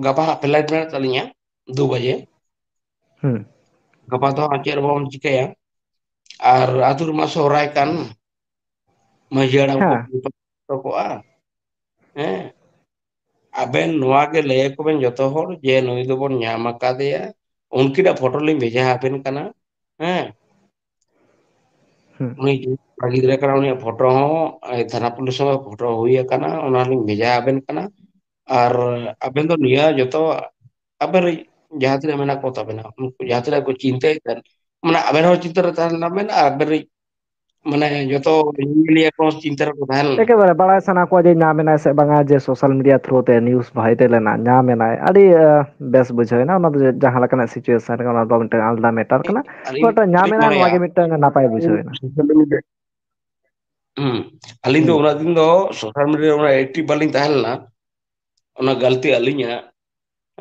ᱜᱟᱯᱟ ᱦᱟᱸᱜ ᱯᱷᱞᱟᱭᱤᱴ ᱢᱮᱱᱟᱜ ᱛᱟᱹᱞᱤᱧᱟ ᱫᱩ ᱵᱟᱡᱮ᱾ ᱦᱩᱸ᱾ ᱜᱟᱯᱟ ᱫᱚ ᱦᱟᱸᱜ ᱪᱮᱫ ᱵᱚᱱ ᱪᱤᱠᱟᱹᱭᱟ? ᱟᱨ ᱟᱹᱛᱩ ᱨᱮᱢᱟ ᱥᱚᱦᱨᱟᱭ ᱠᱟᱱ, ᱢᱟᱹᱡᱷᱤ ᱦᱟᱲᱟᱢ ᱠᱚ ᱦᱮᱸ᱾ ᱠᱚ ᱠᱚᱜᱼᱟ᱾ ᱦᱮᱸ, ᱟᱵᱮᱱ ᱱᱚᱣᱟ ᱜᱮ ᱞᱟᱹᱭ ᱟᱠᱚ ᱵᱮᱱ ᱡᱚᱛᱚ ᱦᱚᱲ ᱡᱮ ᱱᱩᱭ ᱫᱚᱵᱚᱱ ᱧᱟᱢ ᱟᱠᱟᱫᱮᱭᱟ, ᱩᱱᱠᱤᱱᱟᱜ ᱯᱷᱳᱴᱳ ᱞᱤᱧ ᱵᱷᱮᱡᱟ ᱟᱵᱮᱱ ᱠᱟᱱᱟ᱾ ᱦᱮᱸ, ᱦᱩᱸ᱾ ᱩᱱᱤ ᱠᱚᱲᱟ ᱜᱤᱫᱽᱨᱟᱹ ᱠᱟᱱᱟ, ᱩᱱᱤᱭᱟᱜ ᱯᱷᱳᱴᱳ ᱦᱚᱸ, ᱮ, ᱛᱷᱟᱱᱟ ᱯᱩᱞᱤᱥ ᱦᱚᱸ ᱯᱷᱳᱴᱳ ᱦᱩᱭ ᱟᱠᱟᱱᱟ, ᱚᱱᱟ ᱞᱤᱧ ᱵᱷᱮᱡᱟ ᱟᱵᱮᱱ ᱠᱟᱱᱟ᱾ ᱟᱨ ᱟᱵᱮᱱ ᱫᱚ ᱱᱤᱭᱟᱹ ᱡᱚᱛᱚ ᱟᱵᱮᱱ ᱨᱮᱱ ᱡᱟᱦᱟᱸ ᱛᱤᱱᱟᱹᱜ ᱢᱮᱱᱟᱜ ᱠᱚ ᱛᱟᱵᱮᱱᱟ, ᱩᱱᱠᱩ ᱡᱟᱦᱟᱸ ᱛᱤᱱᱟᱹᱜ ᱠᱚ ᱪᱤᱱᱛᱟᱹᱭᱮᱫ ᱠᱟᱱ, ᱢᱟᱱᱮ ᱟᱵᱮᱱ ᱦᱚᱸ ᱪᱤᱱᱛᱟᱹ ᱨᱮ ᱛᱟᱦᱮᱸ ᱞᱮᱱᱟ ᱵᱮᱱ, ᱟᱨ ᱟᱵᱮᱱ ᱨᱮᱱ ᱢᱟᱱᱮ ᱡᱚᱛᱚ ᱧᱮᱧᱮᱞᱤᱭᱟᱹ ᱠᱚ ᱪᱤᱱᱛᱟᱹ ᱨᱮᱠᱚ ᱛᱟᱦᱮᱸ ᱞᱮᱱᱟ᱾ ᱮᱠᱮᱵᱟᱨᱮ ᱵᱟᱲᱟᱭ ᱥᱟᱱᱟ ᱠᱚᱣᱟ ᱡᱮ ᱧᱟᱢ ᱮᱱᱟᱭ ᱥᱮ ᱵᱟᱝᱟ, ᱡᱮ social media through ᱛᱮ news viral ᱮᱱᱟ, ᱧᱟᱢ ᱮᱱᱟᱭ, ᱟᱹᱰᱤ ᱵᱮᱥ ᱵᱩᱡᱷᱟᱹᱣ ᱮᱱᱟ᱾ ᱚᱱᱟ ᱫᱚ ᱡᱟᱦᱟᱸ ᱞᱮᱠᱟᱱᱟᱜ situation ᱨᱮ, ᱚᱱᱟ ᱫᱚ ᱢᱤᱫᱴᱟᱝ ᱟᱞᱟᱫᱟ matter ᱠᱟᱱᱟ᱾ ᱟᱹᱞᱤᱧ But ᱧᱟᱢ ᱫᱚᱞᱤᱧ ᱮᱱᱟᱭ, ᱱᱚᱣᱟ ᱢᱚᱱᱮᱭᱟ ᱜᱮ ᱢᱤᱫᱴᱟᱝ ᱱᱟᱯᱟᱭ ᱵᱩᱡᱷᱟᱹᱣ ᱮᱱᱟ᱾ ᱦᱩᱸ᱾ ᱟᱹᱞᱤᱧ ᱫᱚ ᱦᱩᱸ᱾ ᱚᱱᱟ ᱫᱤᱱ ᱫᱚ social media ᱨᱮ ᱩᱱᱟᱹᱜ active ᱵᱟᱹᱞᱤᱧ ᱛᱟᱦᱮᱸ ᱞᱮᱱᱟ᱾ ᱚᱱᱟ ᱜᱟᱹᱞᱛᱤ ᱟᱹᱞᱤᱧᱟᱜ᱾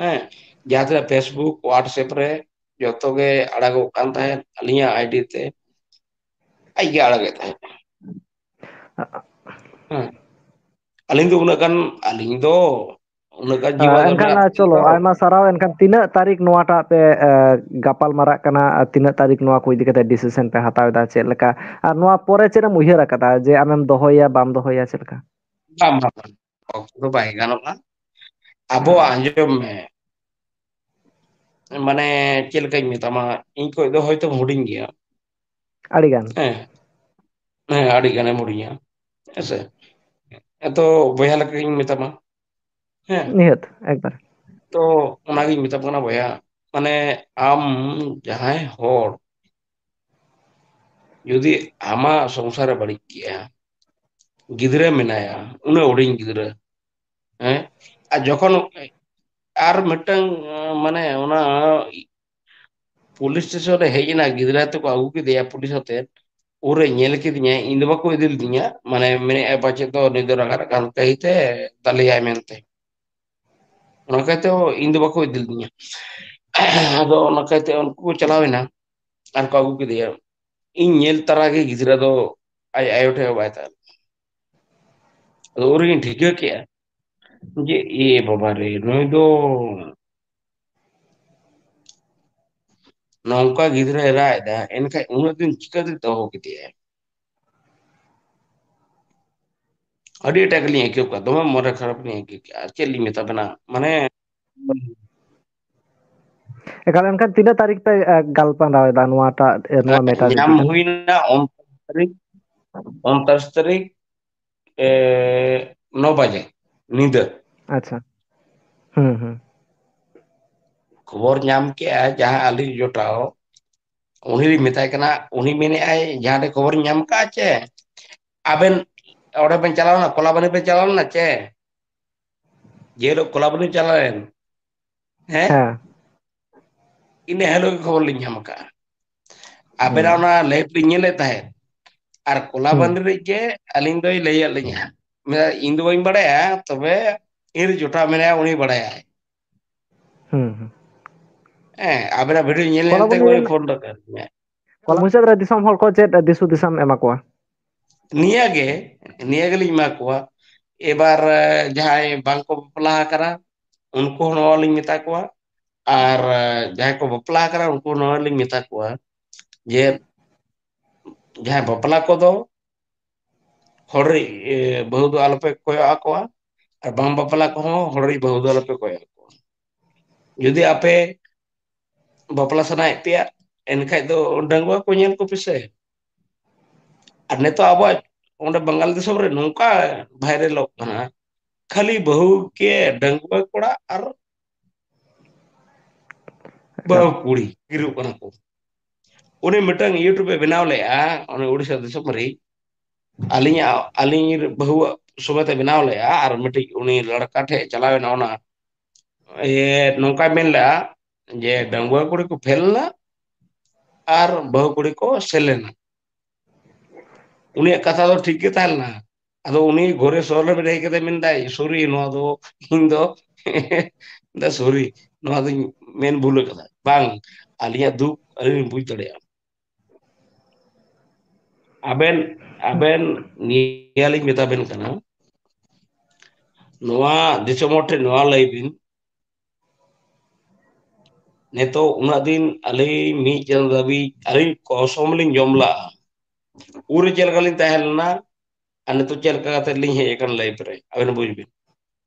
ᱦᱮᱸ, ᱡᱟᱦᱟᱸ ᱛᱤᱱᱟᱹᱜ Facebook, WhatsApp ᱨᱮ ᱡᱚᱛᱚ ᱜᱮ ᱟᱲᱟᱜᱚᱜ ᱠᱟᱱ ᱛᱟᱦᱮᱸᱫ ᱟᱹᱞᱤᱧᱟᱜ ID ᱛᱮ, ᱟᱡ ᱜᱮ ᱟᱲᱟᱜᱮᱫ ᱛᱟᱦᱮᱸᱫ᱾ ᱦᱮᱸ, ᱟᱹᱞᱤᱧ ᱫᱚ ᱩᱱᱟᱹᱜ ᱜᱟᱱ, ᱟᱹᱞᱤᱧ ᱫᱚ ᱩᱱᱟᱹᱜ ᱜᱟᱱ ᱡᱤᱢᱟ ᱫᱚᱨᱠᱟᱨ ᱮᱱᱠᱷᱟᱱ ᱪᱚᱞᱚ, ᱟᱭᱢᱟ ᱥᱟᱨᱦᱟᱣ᱾ ᱮᱱᱠᱷᱟᱱ ᱛᱤᱱᱟᱹᱜ ᱛᱟᱹᱨᱤᱠᱷ ᱱᱚᱣᱟᱴᱟᱜ ᱯᱮ ᱜᱟᱯᱟᱞ ᱢᱟᱨᱟᱜ ᱠᱟᱱᱟ ᱟᱨ ᱛᱤᱱᱟᱹᱜ ᱛᱟᱹᱨᱤᱠᱷ ᱱᱚᱣᱟ ᱠᱚ ᱤᱫᱤ ᱠᱟᱛᱮ decision ᱯᱮ ᱦᱟᱛᱟᱣ ᱮᱫᱟ, ᱪᱮᱫ ᱞᱮᱠᱟ? ᱟᱨ ᱱᱚᱣᱟ ᱯᱚᱨᱮ ᱪᱮᱫ ᱮᱢ ᱩᱭᱦᱟᱹᱨ ᱟᱠᱟᱫᱟ ᱡᱮ ᱟᱢᱮᱢ ᱫᱚᱦᱚᱭᱟ, ᱵᱟᱢ ᱫᱚᱦᱚᱭᱟ, ᱪᱮᱫ ᱞᱮᱠᱟ? ᱵᱟᱝ, ᱵᱟᱝ, ᱵᱟᱝ᱾ ᱚᱠᱛᱚ ᱫᱚ ᱵᱟᱭ ᱜᱟᱱᱚᱜᱼᱟ᱾ ᱟᱵᱚ ᱟᱸᱡᱚᱢ ᱢᱮ, ᱢᱟᱱᱮ ᱪᱮᱫ ᱞᱮᱠᱟᱧ ᱢᱮᱛᱟᱢᱟ, ᱤᱧ ᱠᱷᱚᱡ ᱫᱚ ᱦᱚᱭᱛᱳ ᱦᱩᱰᱤᱧ ᱜᱮᱭᱟ᱾ ᱟᱹᱰᱤᱜᱟᱱ᱾ ᱦᱮᱸ, ᱦᱮᱸ, ᱟᱹᱰᱤ ᱜᱟᱱᱮᱢ ᱦᱩᱰᱤᱧᱟ᱾ ᱦᱮᱸᱥᱮ? ᱮᱛᱚ ᱵᱚᱭᱦᱟ ᱞᱮᱠᱟᱧ ᱢᱮᱛᱟᱢᱟ᱾ ᱦᱮᱸ, ᱱᱤᱦᱟᱹᱛ, ᱮᱠᱵᱟᱨ᱾ ᱛᱚ ᱚᱱᱟᱜᱤᱧ ᱢᱮᱛᱟᱢ ᱠᱟᱱᱟ ᱵᱚᱭᱦᱟ, ᱢᱟᱱᱮ ᱟᱢ ᱡᱟᱦᱟᱸᱭ ᱦᱚᱲ ᱡᱩᱫᱤ ᱟᱢᱟᱜ ᱥᱚᱝᱥᱟᱨ ᱮ ᱵᱟᱹᱲᱤᱡ ᱠᱮᱜᱼᱟ, ᱜᱤᱫᱽᱨᱟᱹ ᱢᱮᱱᱟᱭᱟ, ᱩᱱᱟᱹᱜ ᱦᱩᱰᱤᱧ ᱜᱤᱫᱽᱨᱟᱹ, ᱦᱮᱸ, ᱟᱨ ᱡᱚᱠᱷᱚᱱ ᱟᱨ ᱢᱤᱫᱴᱟᱝ, ᱢᱟᱱᱮ ᱚᱱᱟ ᱯᱩᱞᱤᱥ ᱥᱴᱮᱥᱚᱱ ᱨᱮ ᱦᱮᱡ ᱮᱱᱟ, ᱜᱤᱫᱽᱨᱟᱹ ᱛᱮᱠᱚ ᱟᱹᱜᱩ ᱠᱮᱫᱮᱭᱟ ᱯᱩᱞᱤᱥ ᱟᱛᱮᱫ, ᱩᱱᱨᱮ ᱧᱮᱞ ᱠᱤᱫᱤᱧᱟᱭ, ᱤᱧ ᱫᱚ ᱵᱟᱠᱚ ᱤᱫᱤ ᱞᱤᱫᱤᱧᱟ, ᱢᱟᱱᱮ ᱢᱮᱱᱮᱫᱼᱟᱭ ᱯᱟᱪᱮᱫ ᱫᱚ ᱱᱩᱭ ᱫᱚ ᱨᱟᱸᱜᱟ ᱨᱟᱸᱜᱟ ᱠᱟᱹᱦᱤᱛᱮ ᱫᱟᱞᱮᱭᱟᱭ ᱢᱮᱱᱛᱮ᱾ ᱚᱱᱟ ᱠᱟᱭᱛᱮ ᱤᱧ ᱫᱚ ᱵᱟᱠᱚ ᱤᱫᱤ ᱞᱤᱫᱤᱧᱟ᱾ ᱟᱫᱚ ᱚᱱᱟ ᱠᱟᱭᱛᱮ ᱩᱱᱠᱩ ᱠᱚ ᱪᱟᱞᱟᱣ ᱮᱱᱟ ᱟᱨ ᱠᱚ ᱟᱹᱜᱩ ᱠᱮᱫᱮᱭᱟ᱾ ᱤᱧ ᱧᱮᱞ ᱛᱟᱨᱟ ᱜᱮ ᱜᱤᱫᱽᱨᱟᱹ ᱫᱚ ᱟᱡ ᱟᱭᱳ ᱴᱷᱮᱱ ᱦᱚᱸ ᱵᱟᱭ ᱛᱟᱦᱮᱸ ᱞᱮᱱᱟ᱾ ᱟᱫᱚ ᱩᱱ ᱨᱮᱜᱤᱧ ᱴᱷᱤᱠᱟᱹ ᱠᱮᱜᱼᱟ ᱡᱮ, ᱮ ᱵᱟᱵᱟ ᱨᱮ, ᱱᱩᱭ ᱫᱚ ᱱᱚᱝᱠᱟ ᱜᱤᱫᱽᱨᱟᱹᱭ ᱨᱟᱜ ᱮᱫᱟ, ᱮᱱᱠᱷᱟᱡ ᱩᱱᱟᱹᱜ ᱫᱤᱱ ᱪᱤᱠᱟᱹᱛᱮ ᱫᱚᱦᱚ ᱠᱮᱫᱮᱭᱟᱭ? ᱟᱹᱰᱤ ᱮᱴᱟᱜ ᱜᱮᱞᱤᱧ ᱟᱹᱭᱠᱟᱹᱣ ᱠᱮᱫᱟ, ᱫᱚᱢᱮ ᱢᱚᱱᱮ ᱠᱷᱟᱨᱟᱯ ᱞᱤᱧ ᱟᱹᱭᱠᱟᱹᱣ ᱠᱮᱫᱟ᱾ ᱟᱨ ᱪᱮᱫ ᱞᱤᱧ ᱢᱮᱛᱟ ᱵᱮᱱᱟ, ᱢᱟᱱᱮ, ᱮᱠᱟᱞ, ᱮᱱᱠᱷᱟᱱ ᱛᱤᱱᱟᱹᱜ ᱛᱟᱹᱨᱤᱠᱷ ᱯᱮ, ᱮ, ᱜᱟᱞᱢᱟᱨᱟᱣ ᱮᱫᱟ ᱱᱚᱣᱟᱴᱟᱜ, ᱮ, ᱱᱚᱣᱟ ᱢᱮᱴᱟᱨ ᱧᱟᱢ ᱤᱫᱤ ᱠᱟᱛᱮ? ᱦᱩᱭᱱᱟ ᱩᱱᱛᱨᱤᱥ ᱛᱟᱹᱨᱤᱠᱷ, ᱩᱱᱛᱨᱤᱥ ᱛᱟᱹᱨᱤᱠᱷ, ᱮ, ᱱᱚ ᱵᱟᱡᱮ ᱧᱤᱫᱟᱹ᱾ ᱟᱪᱪᱷᱟ᱾ ᱦᱩᱸ, ᱦᱩᱸ᱾ ᱠᱷᱚᱵᱚᱨ ᱧᱟᱢ ᱠᱮᱜᱼᱟ ᱡᱟᱦᱟᱸ ᱟᱹᱞᱤᱧ ᱡᱚᱴᱟᱣ, ᱩᱱᱤ ᱞᱤᱧ ᱢᱮᱛᱟᱭ ᱠᱟᱱᱟ, ᱩᱱᱤ ᱢᱮᱱᱮᱫᱼᱟᱭ, ᱡᱟᱦᱟᱸ ᱨᱮ ᱠᱷᱚᱵᱚᱨ ᱧᱟᱢ ᱠᱟᱜᱼᱟ ᱪᱮ, ᱟᱵᱮᱱ ᱚᱸᱰᱮ ᱵᱮᱱ ᱪᱟᱞᱟᱣ ᱞᱮᱱᱟ, ᱠᱚᱞᱟᱵᱟᱱᱤ ᱵᱮᱱ ᱪᱟᱞᱟᱣ ᱞᱮᱱᱟ ᱪᱮ? ᱡᱮ ᱦᱤᱞᱳᱜ ᱠᱚᱞᱟᱵᱟᱱᱤ ᱪᱟᱞᱟᱣ ᱞᱮᱱ, ᱦᱮᱸ? ᱦᱮᱸ᱾ ᱤᱱᱟᱹ ᱦᱤᱞᱳᱜ ᱜᱮ ᱠᱷᱚᱵᱚᱨ ᱞᱤᱧ ᱧᱟᱢ ᱟᱠᱟᱫᱼᱟ᱾ ᱟᱵᱮᱱᱟᱜ ᱦᱩᱸ᱾ ᱚᱱᱟ live ᱞᱤᱧ ᱧᱮᱞᱮᱫ ᱛᱟᱦᱮᱸᱫ᱾ ᱟᱨ ᱠᱚᱞᱟᱵᱟᱱᱤ ᱦᱩᱸ᱾ ᱨᱮ ᱜᱮ ᱟᱹᱞᱤᱧ ᱫᱚᱭ ᱞᱟᱹᱭᱟᱫ ᱞᱤᱧᱟ᱾ ᱢᱮᱱᱫᱟ, "ᱤᱧ ᱫᱚ ᱵᱟᱹᱧ ᱵᱟᱲᱟᱭᱟ, ᱛᱚᱵᱮ ᱤᱧ ᱨᱮ ᱡᱚᱴᱟᱣ ᱢᱮᱱᱟᱭᱟ, ᱩᱱᱤ ᱵᱟᱲᱟᱭᱟᱭ᱾" ᱦᱩᱸ, ᱦᱩᱸ᱾ ᱦᱮᱸ, ᱟᱵᱮᱱᱟᱜ video ᱧᱮᱞ ᱧᱮᱞ ᱛᱮ ᱠᱚᱞᱟᱵᱚᱱᱤ ᱩᱱᱤ ᱨᱮᱱ ᱯᱷᱳᱱ ᱫᱚ ᱠᱟᱱ ᱜᱮᱭᱟ᱾ ᱠᱚᱞᱟ-, ᱢᱩᱪᱟᱹᱫ ᱨᱮ ᱫᱤᱥᱚᱢ ᱦᱚᱲ ᱠᱚ ᱪᱮᱫ ᱫᱤᱥ ᱦᱩᱫᱤᱥ ᱮᱢ ᱮᱢᱟ ᱠᱚᱣᱟ? ᱱᱤᱭᱟᱹ ᱜᱮ, ᱱᱤᱭᱟᱹ ᱜᱮᱞᱤᱧ ᱮᱢᱟ ᱠᱚᱣᱟ᱾ ᱮᱵᱟᱨ, ᱮ, ᱡᱟᱦᱟᱸᱭ ᱵᱟᱝ ᱠᱚ ᱵᱟᱯᱞᱟ ᱟᱠᱟᱱᱟ, ᱩᱱᱠᱩ ᱦᱚᱸ ᱱᱚᱣᱟ ᱞᱤᱧ ᱢᱮᱛᱟ ᱠᱚᱣᱟ᱾ ᱟᱨ, ᱮ, ᱡᱟᱦᱟᱸᱭ ᱠᱚ ᱵᱟᱯᱞᱟ ᱟᱠᱟᱱᱟ, ᱩᱱᱠᱩ ᱦᱚᱸ ᱱᱚᱣᱟ ᱞᱤᱧ ᱢᱮᱛᱟ ᱠᱚᱣᱟ ᱡᱮ ᱡᱟᱦᱟᱸᱭ ᱵᱟᱯᱞᱟ ᱠᱚᱫᱚ ᱦᱚᱲ ᱨᱤᱡ, ᱮ, ᱵᱟᱹᱦᱩ ᱫᱚ ᱟᱞᱚᱯᱮ ᱠᱚᱭᱚᱜ ᱟᱠᱚᱣᱟ, ᱟᱨ ᱵᱟᱝ ᱵᱟᱯᱞᱟ ᱠᱚᱦᱚᱸ ᱦᱚᱲ ᱨᱤᱡ ᱵᱟᱹᱦᱩ ᱫᱚ ᱟᱞᱚᱯᱮ ᱠᱚᱭᱚᱜ ᱟᱠᱚᱣᱟ᱾ ᱡᱩᱫᱤ ᱟᱯᱮ ᱵᱟᱯᱞᱟ ᱥᱟᱱᱟᱭᱮᱫ ᱯᱮᱭᱟ, ᱮᱱᱠᱷᱟᱡ ᱫᱚ ᱰᱟᱺᱜᱩᱣᱟᱹ ᱠᱚ ᱧᱮᱞ ᱠᱚᱯᱮ ᱥᱮ᱾ ᱟᱨ ᱱᱤᱛᱚᱜ ᱟᱵᱚᱣᱟᱜ ᱚᱸᱰᱮ ᱵᱟᱝᱜᱟᱞ ᱫᱤᱥᱚᱢ ᱨᱮ ᱱᱚᱝᱠᱟ ᱵᱷᱟᱭᱨᱟᱞᱚᱜ ᱠᱟᱱᱟ, ᱠᱷᱟᱹᱞᱤ ᱵᱟᱹᱦᱩ ᱜᱮ ᱰᱟᱺᱜᱩᱣᱟᱹ ᱠᱚᱲᱟ ᱟᱨ ᱵᱟᱹᱦᱩ ᱠᱩᱲᱤ ᱜᱤᱨᱟᱹᱜ ᱠᱟᱱᱟ ᱠᱚ᱾ ᱩᱱᱤ ᱢᱤᱫᱴᱟᱝ YouTube ᱮ ᱵᱮᱱᱟᱣ ᱞᱮᱫᱼᱟ, ᱩᱱᱤ ᱩᱲᱤᱥᱥᱟ ᱫᱤᱥᱚᱢ ᱨᱮ᱾ ᱟᱹᱞᱤᱧᱟᱜ, ᱟᱹᱞᱤᱧ ᱵᱟᱹᱦᱩᱣᱟᱜ ᱥᱚᱢᱮᱛ ᱮ ᱵᱮᱱᱟᱣ ᱞᱮᱫᱼᱟ, ᱟᱨ ᱢᱤᱫᱴᱤᱡ ᱩᱱᱤ ᱞᱟᱲᱠᱟ ᱴᱷᱮᱡ ᱪᱟᱞᱟᱣ ᱮᱱᱟ, ᱚᱱᱟ, ᱮ, ᱱᱚᱝᱠᱟᱭ ᱢᱮᱱ ᱞᱮᱫᱼᱟ ᱡᱮ ᱰᱟᱺᱜᱩᱣᱟᱹ ᱠᱩᱲᱤ ᱠᱚ ᱯᱷᱮᱞ ᱮᱱᱟ ᱟᱨ ᱵᱟᱹᱦᱩ ᱠᱩᱲᱤ ᱠᱚ ᱥᱮᱞ ᱮᱱᱟ᱾ ᱩᱱᱤᱭᱟᱜ ᱠᱟᱛᱷᱟ ᱫᱚ ᱴᱷᱤᱠ ᱜᱮ ᱛᱟᱦᱮᱸ ᱞᱮᱱᱟ᱾ ᱟᱫᱚ ᱩᱱᱤ ᱜᱷᱚᱨᱮ ᱥᱚᱦᱚᱨ ᱨᱮ ᱦᱮᱡ ᱠᱟᱛᱮ ᱢᱮᱱᱫᱟᱭ, "ᱥᱚᱨᱤ, ᱱᱚᱣᱟ ᱫᱚ ᱤᱧ ᱫᱚ ᱫᱟ ᱥᱚᱨᱤ, ᱱᱚᱣᱟ ᱫᱚᱧ ᱢᱮᱱ ᱵᱷᱩᱞ ᱟᱠᱟᱫᱟ, ᱵᱟᱝ, ᱟᱹᱞᱤᱧᱟᱜ ᱫᱩᱠ ᱟᱹᱞᱤᱧ ᱞᱤᱧ ᱵᱩᱡᱽ ᱫᱟᱲᱮᱭᱟᱜᱼᱟ᱾" ᱟᱵᱮᱱ, ᱟᱵᱮᱱ ᱱᱤᱭᱟᱹ ᱞᱤᱧ ᱢᱮᱛᱟ ᱵᱮᱱ ᱠᱟᱱᱟ, ᱱᱚᱣᱟ ᱫᱤᱥᱚᱢ ᱦᱚᱲ ᱴᱷᱮᱱ ᱱᱚᱣᱟ ᱞᱟᱹᱭ ᱵᱤᱱ, ᱱᱤᱛᱚᱜ ᱩᱱᱟᱹᱜ ᱫᱤᱱ ᱟᱹᱞᱤᱧ ᱢᱤᱫ ᱪᱟᱸᱫᱚ ᱫᱷᱟᱹᱵᱤᱡ ᱟᱹᱞᱤᱧ ᱠᱚᱥᱚᱢ ᱞᱤᱧ ᱡᱚᱢ ᱞᱟᱜᱼᱟ᱾ ᱩᱱᱨᱮ ᱪᱮᱫ ᱞᱮᱠᱟ ᱞᱤᱧ ᱛᱟᱦᱮᱸ ᱞᱮᱱᱟ ᱟᱨ ᱱᱤᱛᱚᱜ ᱪᱮᱫ ᱞᱮᱠᱟ ᱠᱟᱛᱮ ᱞᱤᱧ ᱦᱮᱡ ᱟᱠᱟᱱ live ᱨᱮ, ᱟᱵᱮᱱ ᱵᱩᱡᱽ ᱵᱤᱱ᱾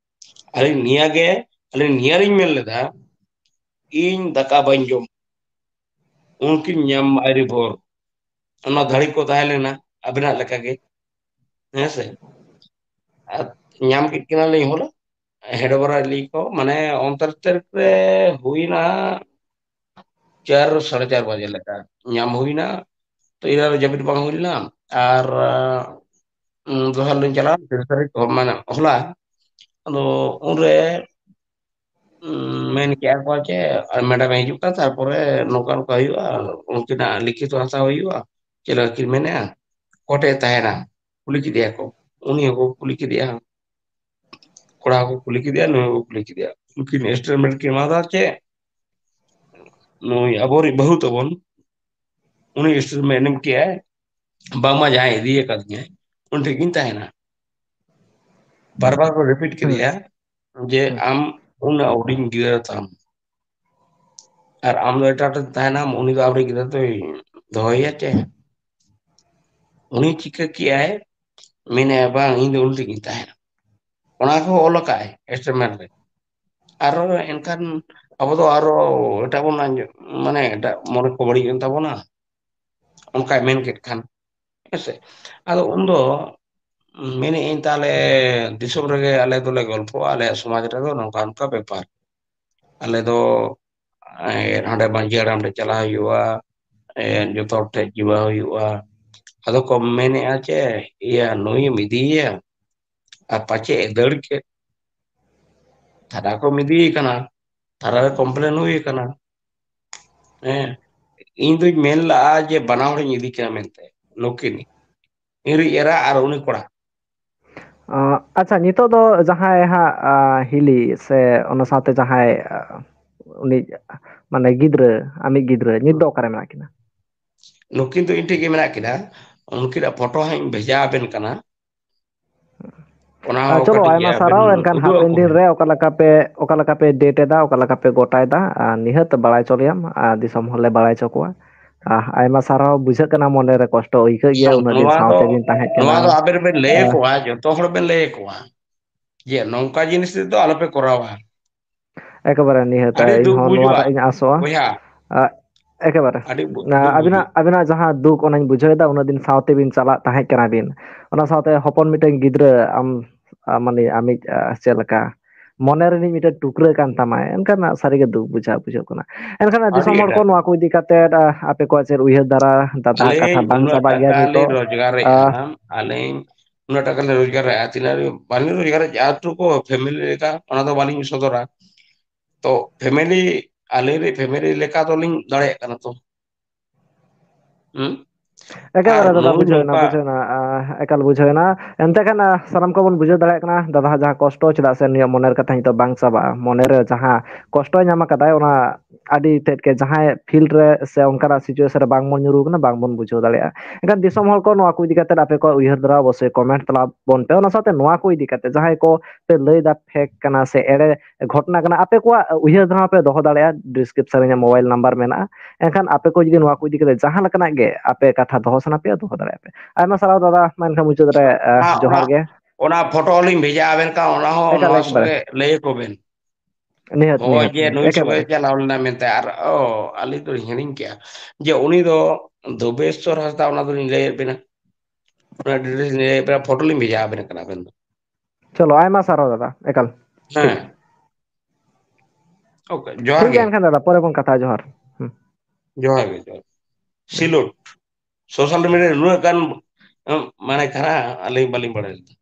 ᱟᱹᱞᱤᱧ ᱱᱤᱭᱟᱹ ᱜᱮ, ᱟᱹᱞᱤᱧ ᱱᱤᱭᱟᱹ ᱞᱤᱧ ᱢᱮᱱ ᱞᱮᱫᱟ, ᱤᱧ ᱫᱟᱠᱟ ᱵᱟᱹᱧ ᱡᱚᱢ, ᱩᱱᱠᱤᱱ ᱧᱟᱢ ᱟᱹᱣᱨᱤ ᱵᱷᱳᱨ, ᱚᱱᱟ ᱫᱷᱟᱹᱲᱤ ᱠᱚ ᱛᱟᱦᱮᱸ ᱞᱮᱱᱟ ᱟᱵᱮᱱᱟᱜ ᱞᱮᱠᱟ ᱜᱮ, ᱦᱮᱸ ᱥᱮ? ᱟᱨ ᱧᱟᱢ ᱠᱮᱫ ᱠᱤᱱᱟᱞᱤᱧ ᱦᱚᱞᱟ, ᱦᱮᱰ ᱵᱟᱨᱟ ᱞᱤᱧ ᱠᱚ, ᱢᱟᱱᱮ, ᱩᱱᱛᱨᱤᱥ ᱛᱟᱹᱨᱤᱠᱷ ᱨᱮ ᱦᱩᱭᱱᱟ, ᱪᱟᱨ, ᱥᱟᱲᱮ ᱪᱟᱨ ᱵᱟᱡᱮ ᱞᱮᱠᱟ ᱧᱟᱢ ᱦᱩᱭᱱᱟ᱾ ᱛᱚ, ᱤᱱᱟᱹ ᱨᱮ ᱡᱟᱹᱯᱤᱫ ᱵᱟᱝ ᱦᱩᱭ ᱞᱮᱱᱟ᱾ ᱟᱨ, ᱩᱸ, ᱫᱚᱥᱟᱨ ᱦᱤᱞᱳᱜ ᱤᱧ ᱪᱟᱞᱟᱣ ᱮᱱᱟ, ᱛᱤᱨᱤᱥ ᱛᱟᱹᱨᱤᱠᱷ, ᱢᱟᱱᱮ ᱦᱚᱞᱟ᱾ ᱟᱫᱚ ᱩᱱᱨᱮ, ᱩᱸ, ᱢᱮᱱ ᱠᱮᱜᱼᱟ ᱠᱚ ᱡᱮ, ᱟᱨ ᱢᱮᱰᱟᱢᱮ ᱦᱤᱡᱩᱜ ᱠᱟᱱᱟ, ᱛᱟᱨᱯᱚᱨᱮ ᱱᱚᱝᱠᱟ ᱱᱚᱝᱠᱟ ᱦᱩᱭᱩᱜᱼᱟ, ᱩᱱᱠᱤᱱᱟᱜ ᱞᱤᱠᱷᱤᱛ ᱦᱟᱛᱟᱣ ᱦᱩᱭᱩᱜᱼᱟ, ᱪᱮᱫ ᱞᱮᱠᱟ ᱠᱤᱱ ᱢᱮᱱᱮᱜᱼᱟ, ᱚᱠᱚᱭ ᱴᱷᱮᱡ ᱛᱟᱦᱮᱱᱟ, ᱠᱩᱞᱤ ᱠᱮᱫᱮᱭᱟ ᱠᱚ, ᱩᱱᱤ ᱦᱚᱸᱠᱚ ᱠᱩᱞᱤ ᱠᱮᱫᱮᱭᱟ, ᱠᱚᱲᱟ ᱦᱚᱸᱠᱚ ᱠᱩᱞᱤ ᱠᱮᱫᱮᱭᱟ, ᱱᱩᱭ ᱦᱚᱸᱠᱚ ᱠᱩᱞᱤ ᱠᱮᱫᱮᱭᱟ, ᱩᱱᱠᱤᱱ statement ᱠᱤᱱ ᱮᱢᱟ ᱫᱟ ᱪᱮ ᱱᱩᱭ ᱟᱵᱚᱨᱤᱡ ᱵᱟᱹᱦᱩ ᱛᱟᱵᱚᱱ, ᱩᱱᱤ statement ᱮᱢ ᱠᱮᱜᱼᱟᱭ, ᱵᱟᱝᱢᱟ ᱡᱟᱦᱟᱸᱭ ᱤᱫᱤ ᱟᱠᱟᱫᱤᱧᱟᱭ, ᱩᱱᱤ ᱴᱷᱮᱡ ᱜᱤᱧ ᱛᱟᱦᱮᱱᱟ᱾ ᱵᱟᱨ ᱵᱟᱨ ᱠᱚ repeat ᱦᱩᱸ᱾ ᱠᱮᱫᱮᱭᱟ ᱡᱮ, ᱦᱩᱸ᱾ ᱟᱢ ᱩᱱᱟᱹᱜ ᱦᱩᱰᱤᱧ ᱜᱤᱫᱽᱨᱟᱹ ᱛᱟᱢ, ᱟᱨ ᱟᱢ ᱫᱚ ᱮᱴᱟᱜ ᱴᱷᱮᱱ ᱛᱟᱦᱮᱱᱟᱢ, ᱩᱱᱤ ᱫᱚ ᱟᱢᱨᱮᱱ ᱜᱤᱫᱽᱨᱟᱹ ᱫᱚᱭ ᱫᱚᱦᱚᱭᱮᱭᱟ ᱪᱮ? ᱩᱱᱤ ᱪᱤᱠᱟᱹ ᱠᱮᱜᱼᱟᱭ, ᱢᱮᱱᱮᱫᱼᱟᱭ, "ᱵᱟᱝ, ᱤᱧ ᱫᱚ ᱩᱱᱤ ᱴᱷᱮᱱ ᱜᱤᱧ ᱛᱟᱦᱮᱱᱟ᱾" ᱚᱱᱟ ᱠᱚᱦᱚᱸ ᱚᱞ ᱟᱠᱟᱫᱼᱟᱭ statement ᱨᱮ᱾ ᱟᱨᱚ ᱮᱱᱠᱷᱟᱱ ᱟᱵᱚ ᱫᱚ ᱟᱨᱚ ᱮᱴᱟᱜ ᱵᱚᱱ ᱟᱸᱡᱚ-, ᱢᱟᱱᱮ ᱮᱴᱟᱜ ᱢᱚᱱᱮ ᱠᱚ ᱵᱟᱹᱲᱤᱡ ᱮᱱ ᱛᱟᱵᱚᱱᱟ, ᱚᱱᱠᱟᱭ ᱢᱮᱱ ᱠᱮᱫ ᱠᱷᱟᱱ, ᱦᱮᱸ ᱥᱮ? ᱟᱫᱚ ᱩᱱᱫᱚ ᱢᱮᱱᱮᱫ ᱟᱹᱧ, ᱛᱟᱦᱞᱮ ᱫᱤᱥᱚᱢ ᱨᱮᱜᱮ ᱟᱞᱮ ᱫᱚᱞᱮ ᱜᱚᱞᱯᱷᱚᱜᱼᱟ, ᱟᱞᱮᱭᱟᱜ ᱥᱚᱢᱟᱡᱽ ᱨᱮᱫᱚ ᱱᱚᱝᱠᱟ ᱱᱚᱝᱠᱟ ᱵᱮᱯᱟᱨ᱾ ᱟᱞᱮ ᱫᱚ, ᱮ, ᱦᱟᱸᱰᱮ ᱢᱟᱹᱡᱷᱤ ᱦᱟᱲᱟᱢ ᱴᱷᱮᱱ ᱪᱟᱞᱟᱣ ᱦᱩᱭᱩᱜᱼᱟ, ᱮ, ᱡᱚᱛᱚ ᱦᱚᱲ ᱴᱷᱮᱱ ᱡᱤᱣᱟ ᱦᱩᱭᱩᱜᱼᱟ᱾ ᱟᱫᱚ ᱠᱚ ᱢᱮᱱᱮᱫᱼᱟ ᱪᱮ, ᱤᱭᱟᱹ, ᱱᱩᱭᱮᱢ ᱤᱫᱤᱭᱮᱭᱟ, ᱟᱨ ᱯᱟᱪᱮ ᱮ ᱫᱟᱹᱲ ᱠᱮᱫ, ᱛᱷᱟᱱᱟ ᱠᱚᱢ ᱤᱫᱤᱭᱮ ᱠᱟᱱᱟ, ᱛᱷᱟᱱᱟ ᱨᱮ complain ᱦᱩᱭ ᱠᱟᱱᱟ᱾ ᱦᱮᱸ, ᱤᱧ ᱫᱩᱧ ᱢᱮᱱ ᱞᱟᱜᱼᱟ ᱡᱮ ᱵᱟᱱᱟ ᱦᱚᱲᱤᱧ ᱤᱫᱤ ᱠᱤᱱᱟ ᱢᱮᱱᱛᱮ, ᱱᱩᱠᱤᱱ, ᱤᱧᱨᱮᱡ ᱮᱨᱟ ᱟᱨ ᱩᱱᱤ ᱠᱚᱲᱟ᱾ ᱟᱸ, ᱟᱪᱪᱷᱟ, ᱱᱤᱛᱚᱜ ᱫᱚ ᱡᱟᱦᱟᱸᱭ ᱦᱟᱸᱜ, ᱟᱸ, ᱦᱤᱞᱤ ᱥᱮ ᱚᱱᱟ ᱥᱟᱶᱛᱮ ᱡᱟᱦᱟᱸᱭ, ᱟᱸ, ᱩᱱᱤ ᱢᱟᱱᱮ ᱜᱤᱫᱽᱨᱟᱹ, ᱟᱢᱤᱡ ᱜᱤᱫᱽᱨᱟᱹ ᱱᱤᱛ ᱫᱚ ᱚᱠᱟᱨᱮ ᱢᱮᱱᱟᱜ ᱠᱤᱱᱟ? ᱱᱩᱠᱤᱱ ᱫᱚ ᱤᱧ ᱴᱷᱮᱡ ᱜᱮ ᱢᱮᱱᱟᱜ ᱠᱤᱱᱟ᱾ ᱩᱱᱠᱤᱱᱟᱜ ᱯᱷᱳᱴᱳ ᱦᱟᱸᱜ ᱤᱧ ᱵᱷᱮᱡᱟ ᱟᱵᱮᱱ ᱠᱟᱱᱟ᱾ ᱚᱱᱟ ᱟᱨ ᱦᱚᱸ ᱪᱚᱞᱚ, ᱠᱟᱹᱴᱤᱡ ᱟᱭᱢᱟ ᱟᱵᱮᱱ ᱥᱟᱨᱦᱟᱣ᱾ ᱮᱱᱠᱷᱟᱱ ᱩᱫᱩᱜ ᱦᱟᱯᱮᱱ ᱟᱠᱚ ᱫᱤᱱ ᱵᱮᱱ᱾ ᱨᱮ ᱚᱠᱟ ᱞᱮᱠᱟ ᱯᱮ, ᱚᱠᱟ ᱞᱮᱠᱟ ᱯᱮ date ᱮᱫᱟ, ᱚᱠᱟ ᱞᱮᱠᱟ ᱯᱮ ᱜᱚᱴᱟᱭᱮᱫᱟ, ᱟᱨ ᱱᱤᱦᱟᱹᱛ ᱵᱟᱲᱟᱭ ᱦᱚᱪᱚ ᱞᱮᱭᱟᱢ, ᱟᱨ ᱫᱤᱥᱚᱢ ᱦᱚᱲᱞᱮ ᱵᱟᱲᱟᱭ ᱦᱚᱪᱚ ᱠᱚᱣᱟ᱾ ᱟᱨ ᱟᱭᱢᱟ ᱥᱟᱨᱦᱟᱣ, ᱵᱩᱡᱷᱟᱹᱜ ᱠᱟᱱᱟ ᱢᱚᱱᱮᱨᱮ ᱠᱚᱥᱴᱚ ᱟᱹᱭᱠᱟᱹᱜ ᱜᱮᱭᱟ, ᱩᱱᱟᱹᱜ ᱫᱤᱱ ᱱᱚᱣᱟ ᱫᱚ, ᱥᱟᱶᱛᱮ ᱵᱤᱱ ᱛᱟᱦᱮᱸ ᱱᱚᱣᱟ ᱠᱟᱱᱟ᱾ ᱫᱚ ᱟᱵᱮᱱ ᱵᱮᱱ ᱞᱟᱹᱭ ᱟᱨ ᱟᱠᱚᱣᱟ, ᱡᱚᱛᱚ ᱦᱚᱲ ᱵᱮᱱ ᱞᱟᱹᱭ ᱟᱠᱚᱣᱟ ᱡᱮ ᱱᱚᱝᱠᱟ ᱡᱤᱱᱤᱥ ᱫᱚ ᱟᱞᱚᱯᱮ ᱠᱚᱨᱟᱣᱟ᱾ ᱮᱠᱮᱵᱟᱨᱮ ᱱᱤᱦᱟᱹᱛ, ᱟᱹᱰᱤ ᱤᱧ ᱫᱩᱠ ᱦᱚᱸ ᱱᱚᱣᱟ ᱵᱩᱡᱩᱜᱼᱟ ᱴᱟᱜ ᱤᱧ ᱟᱥᱚᱜᱼᱟ᱾ ᱵᱚᱭᱦᱟ, ᱟ, ᱮᱠᱮᱵᱟᱨᱮ᱾ ᱟᱹᱰᱤ ᱵᱩ-, ᱟ, ᱫᱩᱠ ᱟᱹᱵᱤᱱᱟᱜ, ᱵᱩᱡᱩᱜᱼᱟ᱾ ᱟᱹᱵᱤᱱᱟᱜ ᱡᱟᱦᱟᱸ ᱫᱩᱠ, ᱚᱱᱟᱧ ᱵᱩᱡᱷᱟᱹᱣ ᱮᱫᱟ, ᱩᱱᱟᱹᱜ ᱫᱤᱱ ᱥᱟᱶᱛᱮ ᱵᱤᱱ ᱪᱟᱞᱟᱜ ᱛᱟᱦᱮᱸ ᱠᱟᱱᱟ ᱵᱤᱱ᱾ ᱚᱱᱟ ᱥᱟᱶᱛᱮ ᱦᱚᱯᱚᱱ ᱢᱤᱫᱴᱮᱱ ᱜᱤᱫᱽᱨᱟᱹ, ᱟᱢ, ᱟ, ᱢᱟᱱᱮ ᱟᱢᱤᱡ, ᱟ, ᱪᱮᱫ ᱞᱮᱠᱟ, ᱢᱚᱱᱮ ᱨᱤᱱᱤᱡ ᱢᱤᱫᱴᱮᱱ ᱴᱩᱠᱨᱟᱹ ᱠᱟᱱ ᱛᱟᱢᱟᱭ, ᱮᱱᱠᱷᱟᱱ ᱥᱟᱹᱨᱤᱜᱮ ᱫᱩᱠ ᱵᱩᱡᱷᱟᱹᱣ, ᱵᱩᱡᱷᱟᱹᱜ ᱠᱟᱱᱟ᱾ ᱮᱱᱠᱷᱟᱱ ᱟᱹᱰᱤ ᱫᱤᱥᱚᱢ ᱦᱚᱲ ᱠᱚ ᱟᱹᱰᱤ ᱱᱚᱣᱟ ᱠᱚ ᱤᱫᱤ ᱠᱟᱛᱮ, ᱟ, ᱟᱯᱮ ᱠᱚᱣᱟᱜ ᱪᱮᱫ ᱩᱭᱦᱟᱹᱨ ᱫᱷᱟᱨᱟ? ᱫᱟᱫᱟ, ᱟᱹᱞᱤᱧ ᱠᱟᱛᱷᱟ ᱵᱟᱝ ᱩᱱᱟᱹᱜ ᱪᱟᱵᱟᱜ ᱜᱮᱭᱟ ᱴᱟᱠᱟ ᱞᱤᱧ ᱱᱤᱛᱚᱜ᱾ ᱨᱳᱡᱽᱜᱟᱨᱮᱫᱼᱟ, ᱟ, ᱟᱹᱞᱤᱧ ᱩᱱᱟᱹᱜ ᱴᱟᱠᱟ ᱞᱤᱧ ᱨᱳᱡᱽᱜᱟᱨᱮᱫᱼᱟ, ᱛᱤᱱᱟᱹᱜ ᱵᱟᱹᱞᱤᱧ ᱨᱳᱡᱽᱜᱟᱨᱮᱫᱼᱟ, ᱟᱹᱛᱩ ᱠᱚ ᱯᱷᱮᱢᱮᱞᱤ ᱞᱮᱠᱟ ᱚᱱᱟ ᱫᱚ ᱵᱟᱹᱞᱤᱧ ᱥᱚᱫᱚᱨᱟ᱾ ᱛᱚ ᱯᱷᱮᱢᱮᱞᱤ, ᱟᱹᱞᱤᱧ ᱨᱮ ᱯᱷᱮᱢᱮᱞᱤ ᱞᱮᱠᱟ ᱫᱚᱞᱤᱧ ᱫᱟᱲᱮᱭᱟᱜ ᱠᱟᱱᱟ ᱛᱚ᱾ ᱦᱩᱸ? ᱟᱨ ᱮᱠᱮᱵᱟᱨᱮ ᱫᱟᱫᱟ, ᱱᱩᱭ ᱵᱩᱡᱷᱟᱹᱣ ᱮᱱᱟ, ᱱᱚᱝᱠᱟ ᱵᱩᱡᱷᱟᱹᱣ ᱮᱱᱟ, ᱟᱸ, ᱮᱠᱟᱞ ᱵᱩᱡᱷᱟᱹᱣ ᱮᱱᱟ᱾ ᱮᱱᱛᱮ ᱠᱷᱟᱱ, ᱟᱸ, ᱥᱟᱱᱟᱢ ᱠᱚᱵᱚᱱ ᱵᱩᱡᱷᱟᱹᱣ ᱫᱟᱲᱮᱭᱟᱜ ᱠᱟᱱᱟ ᱫᱟᱫᱟ ᱦᱟᱜ ᱡᱟᱦᱟᱸ ᱠᱚᱥᱴᱚ, ᱪᱮᱫᱟᱜ ᱥᱮ ᱱᱩᱭᱟᱜ ᱢᱚᱱᱮᱨ ᱠᱟᱛᱷᱟ ᱱᱤᱛᱚᱜ ᱵᱟᱝ ᱪᱟᱵᱟᱜᱼᱟ᱾ ᱢᱚᱱᱮᱨᱮ ᱡᱟᱦᱟᱸ ᱠᱚᱥᱴᱚᱭ ᱧᱟᱢ ᱟᱠᱟᱫᱟᱭ, ᱚᱱᱟ ᱟᱹᱰᱤ ᱛᱮᱫ ᱜᱮ ᱡᱟᱦᱟᱸᱭ field ᱨᱮ ᱥᱮ ᱚᱱᱠᱟᱱᱟᱜ situation ᱨᱮ ᱵᱟᱝ ᱵᱚᱱ ᱧᱩᱨᱩ ᱟᱠᱟᱱᱟ, ᱵᱟᱝ ᱵᱚᱱ ᱵᱩᱡᱷᱟᱹᱣ ᱫᱟᱲᱮᱭᱟᱜᱼᱟ᱾ ᱮᱱᱠᱷᱟᱱ ᱫᱤᱥᱚᱢ ᱦᱚᱲ ᱠᱚ ᱱᱚᱣᱟ ᱠᱚ ᱤᱫᱤ ᱠᱟᱛᱮ ᱟᱯᱮ ᱠᱚᱣᱟᱜ ᱩᱭᱦᱟᱹᱨ ᱫᱷᱟᱨᱟ ᱚᱵᱚᱥᱥᱳᱭ comment ᱛᱟᱞᱟ ᱵᱚᱱ ᱯᱮ᱾ ᱚᱱᱟ ᱥᱟᱶᱛᱮ ᱱᱚᱣᱟ ᱠᱚ ᱤᱫᱤ ᱠᱟᱛᱮ ᱡᱟᱦᱟᱸᱭ ᱠᱚ ᱯᱮ ᱞᱟᱹᱭ ᱮᱫᱟ fake ᱠᱟᱱᱟ ᱥᱮ ᱮᱲᱮ ᱜᱷᱚᱴᱚᱱᱟ ᱠᱟᱱᱟ, ᱟᱯᱮ ᱠᱚᱣᱟᱜ ᱩᱭᱦᱟᱹᱨ ᱫᱷᱟᱨᱟ ᱯᱮ ᱫᱚᱦᱚ ᱫᱟᱲᱮᱭᱟᱜᱼᱟ᱾ Description ᱨᱮ ᱤᱧᱟᱹᱜ mobile number ᱢᱮᱱᱟᱜᱼᱟ᱾ ᱮᱱᱠᱷᱟᱱ ᱟᱯᱮ ᱠᱚ ᱡᱩᱫᱤ ᱱᱚᱣᱟ ᱠᱚ ᱤᱫᱤ ᱠᱟᱛᱮ ᱡᱟᱦᱟᱸ ᱞᱮᱠᱟᱱᱟᱜ ᱜᱮ ᱟᱯᱮ ᱠᱟᱛᱷᱟ ᱫᱚᱦᱚ ᱥᱟᱱᱟ ᱯᱮᱭᱟ, ᱫᱚᱦᱚ ᱫᱟᱲᱮᱭᱟᱜᱼᱟ ᱯᱮ᱾ ᱟᱭᱢᱟ ᱥᱟᱨᱦᱟᱣ ᱫᱟᱫᱟ, ᱢᱟ ᱮᱱᱠᱷᱟᱱ ᱢᱩᱪᱟᱹᱫ ᱨᱮ, ᱟᱦ, ᱦᱮᱸ, ᱚᱱᱟ, ᱡᱚᱦᱟᱨ ᱜᱮ᱾ ᱚᱱᱟ ᱯᱷᱳᱴᱳ ᱞᱤᱧ ᱵᱷᱮᱡᱟ ᱟᱵᱮᱱ ᱠᱟᱱᱟ, ᱚᱱᱟ ᱦᱚᱸ ᱮᱠᱟᱞ, ᱢᱚᱡᱽ ᱮᱠᱵᱟᱨᱮ᱾ ᱜᱮ ᱞᱟᱹᱭ ᱟᱠᱚ ᱵᱮᱱ᱾ ᱱᱤᱦᱟᱹᱛ, ᱦᱚᱸᱜᱼᱚᱭ ᱱᱤᱦᱟᱹᱛ, ᱡᱮ ᱱᱤᱦᱟᱹᱛ, ᱱᱩᱭ ᱥᱚᱸᱜᱮ ᱮᱠᱮᱵᱟᱨᱮ᱾ ᱪᱟᱞᱟᱣ ᱞᱮᱱᱟ ᱢᱮᱱᱛᱮ, ᱟᱨ, ᱚ, ᱟᱹᱞᱤᱧ ᱫᱚᱞᱤᱧ ᱦᱤᱲᱤᱧ ᱠᱮᱜᱼᱟ ᱡᱮ ᱩᱱᱤ ᱫᱚ ᱫᱷᱚᱵᱮᱥᱣᱚᱨ ᱦᱟᱸᱥᱫᱟ, ᱚᱱᱟ ᱫᱚᱞᱤᱧ ᱞᱟᱹᱭᱟᱫ ᱵᱮᱱᱟ, ᱚᱱᱟ details ᱞᱤᱧ ᱞᱟᱹᱭᱟᱫ ᱵᱮᱱᱟ, ᱯᱷᱳᱴᱳ ᱞᱤᱧ ᱵᱷᱮᱡᱟ ᱟᱵᱮᱱ ᱠᱟᱱᱟ ᱟᱵᱮᱱ ᱫᱚ᱾ ᱪᱚᱞᱚ, ᱟᱭᱢᱟ ᱥᱟᱨᱦᱟᱣ ᱫᱟᱫᱟ, ᱮᱠᱟᱞ᱾ ᱦᱮᱸ᱾ ᱴᱷᱤᱠ᱾ OK, ᱡᱚᱦᱟᱨ ᱴᱷᱤᱠ ᱜᱮ᱾ ᱜᱮᱭᱟ ᱮᱱᱠᱷᱟᱱ ᱫᱟᱫᱟ, ᱯᱚᱨᱮ ᱵᱚᱱ ᱠᱟᱛᱷᱟᱜᱼᱟ᱾ ᱡᱚᱦᱟᱨ᱾ ᱦᱩᱸ᱾ ᱡᱚᱦᱟᱨ ᱜᱮ, ᱡᱚᱦᱟᱨ᱾ ᱦᱩᱸ᱾ ᱥᱤᱞᱚᱴ᱾ Social media ᱨᱮ ᱱᱩᱱᱟᱹᱜ ᱜᱟᱱ, ᱩᱸ, ᱢᱟᱱᱮ ᱠᱟᱱᱟ, ᱟᱹᱞᱤᱧ ᱵᱟᱹᱞᱤᱧ ᱵᱟᱲᱟᱭ ᱞᱮᱫᱟ᱾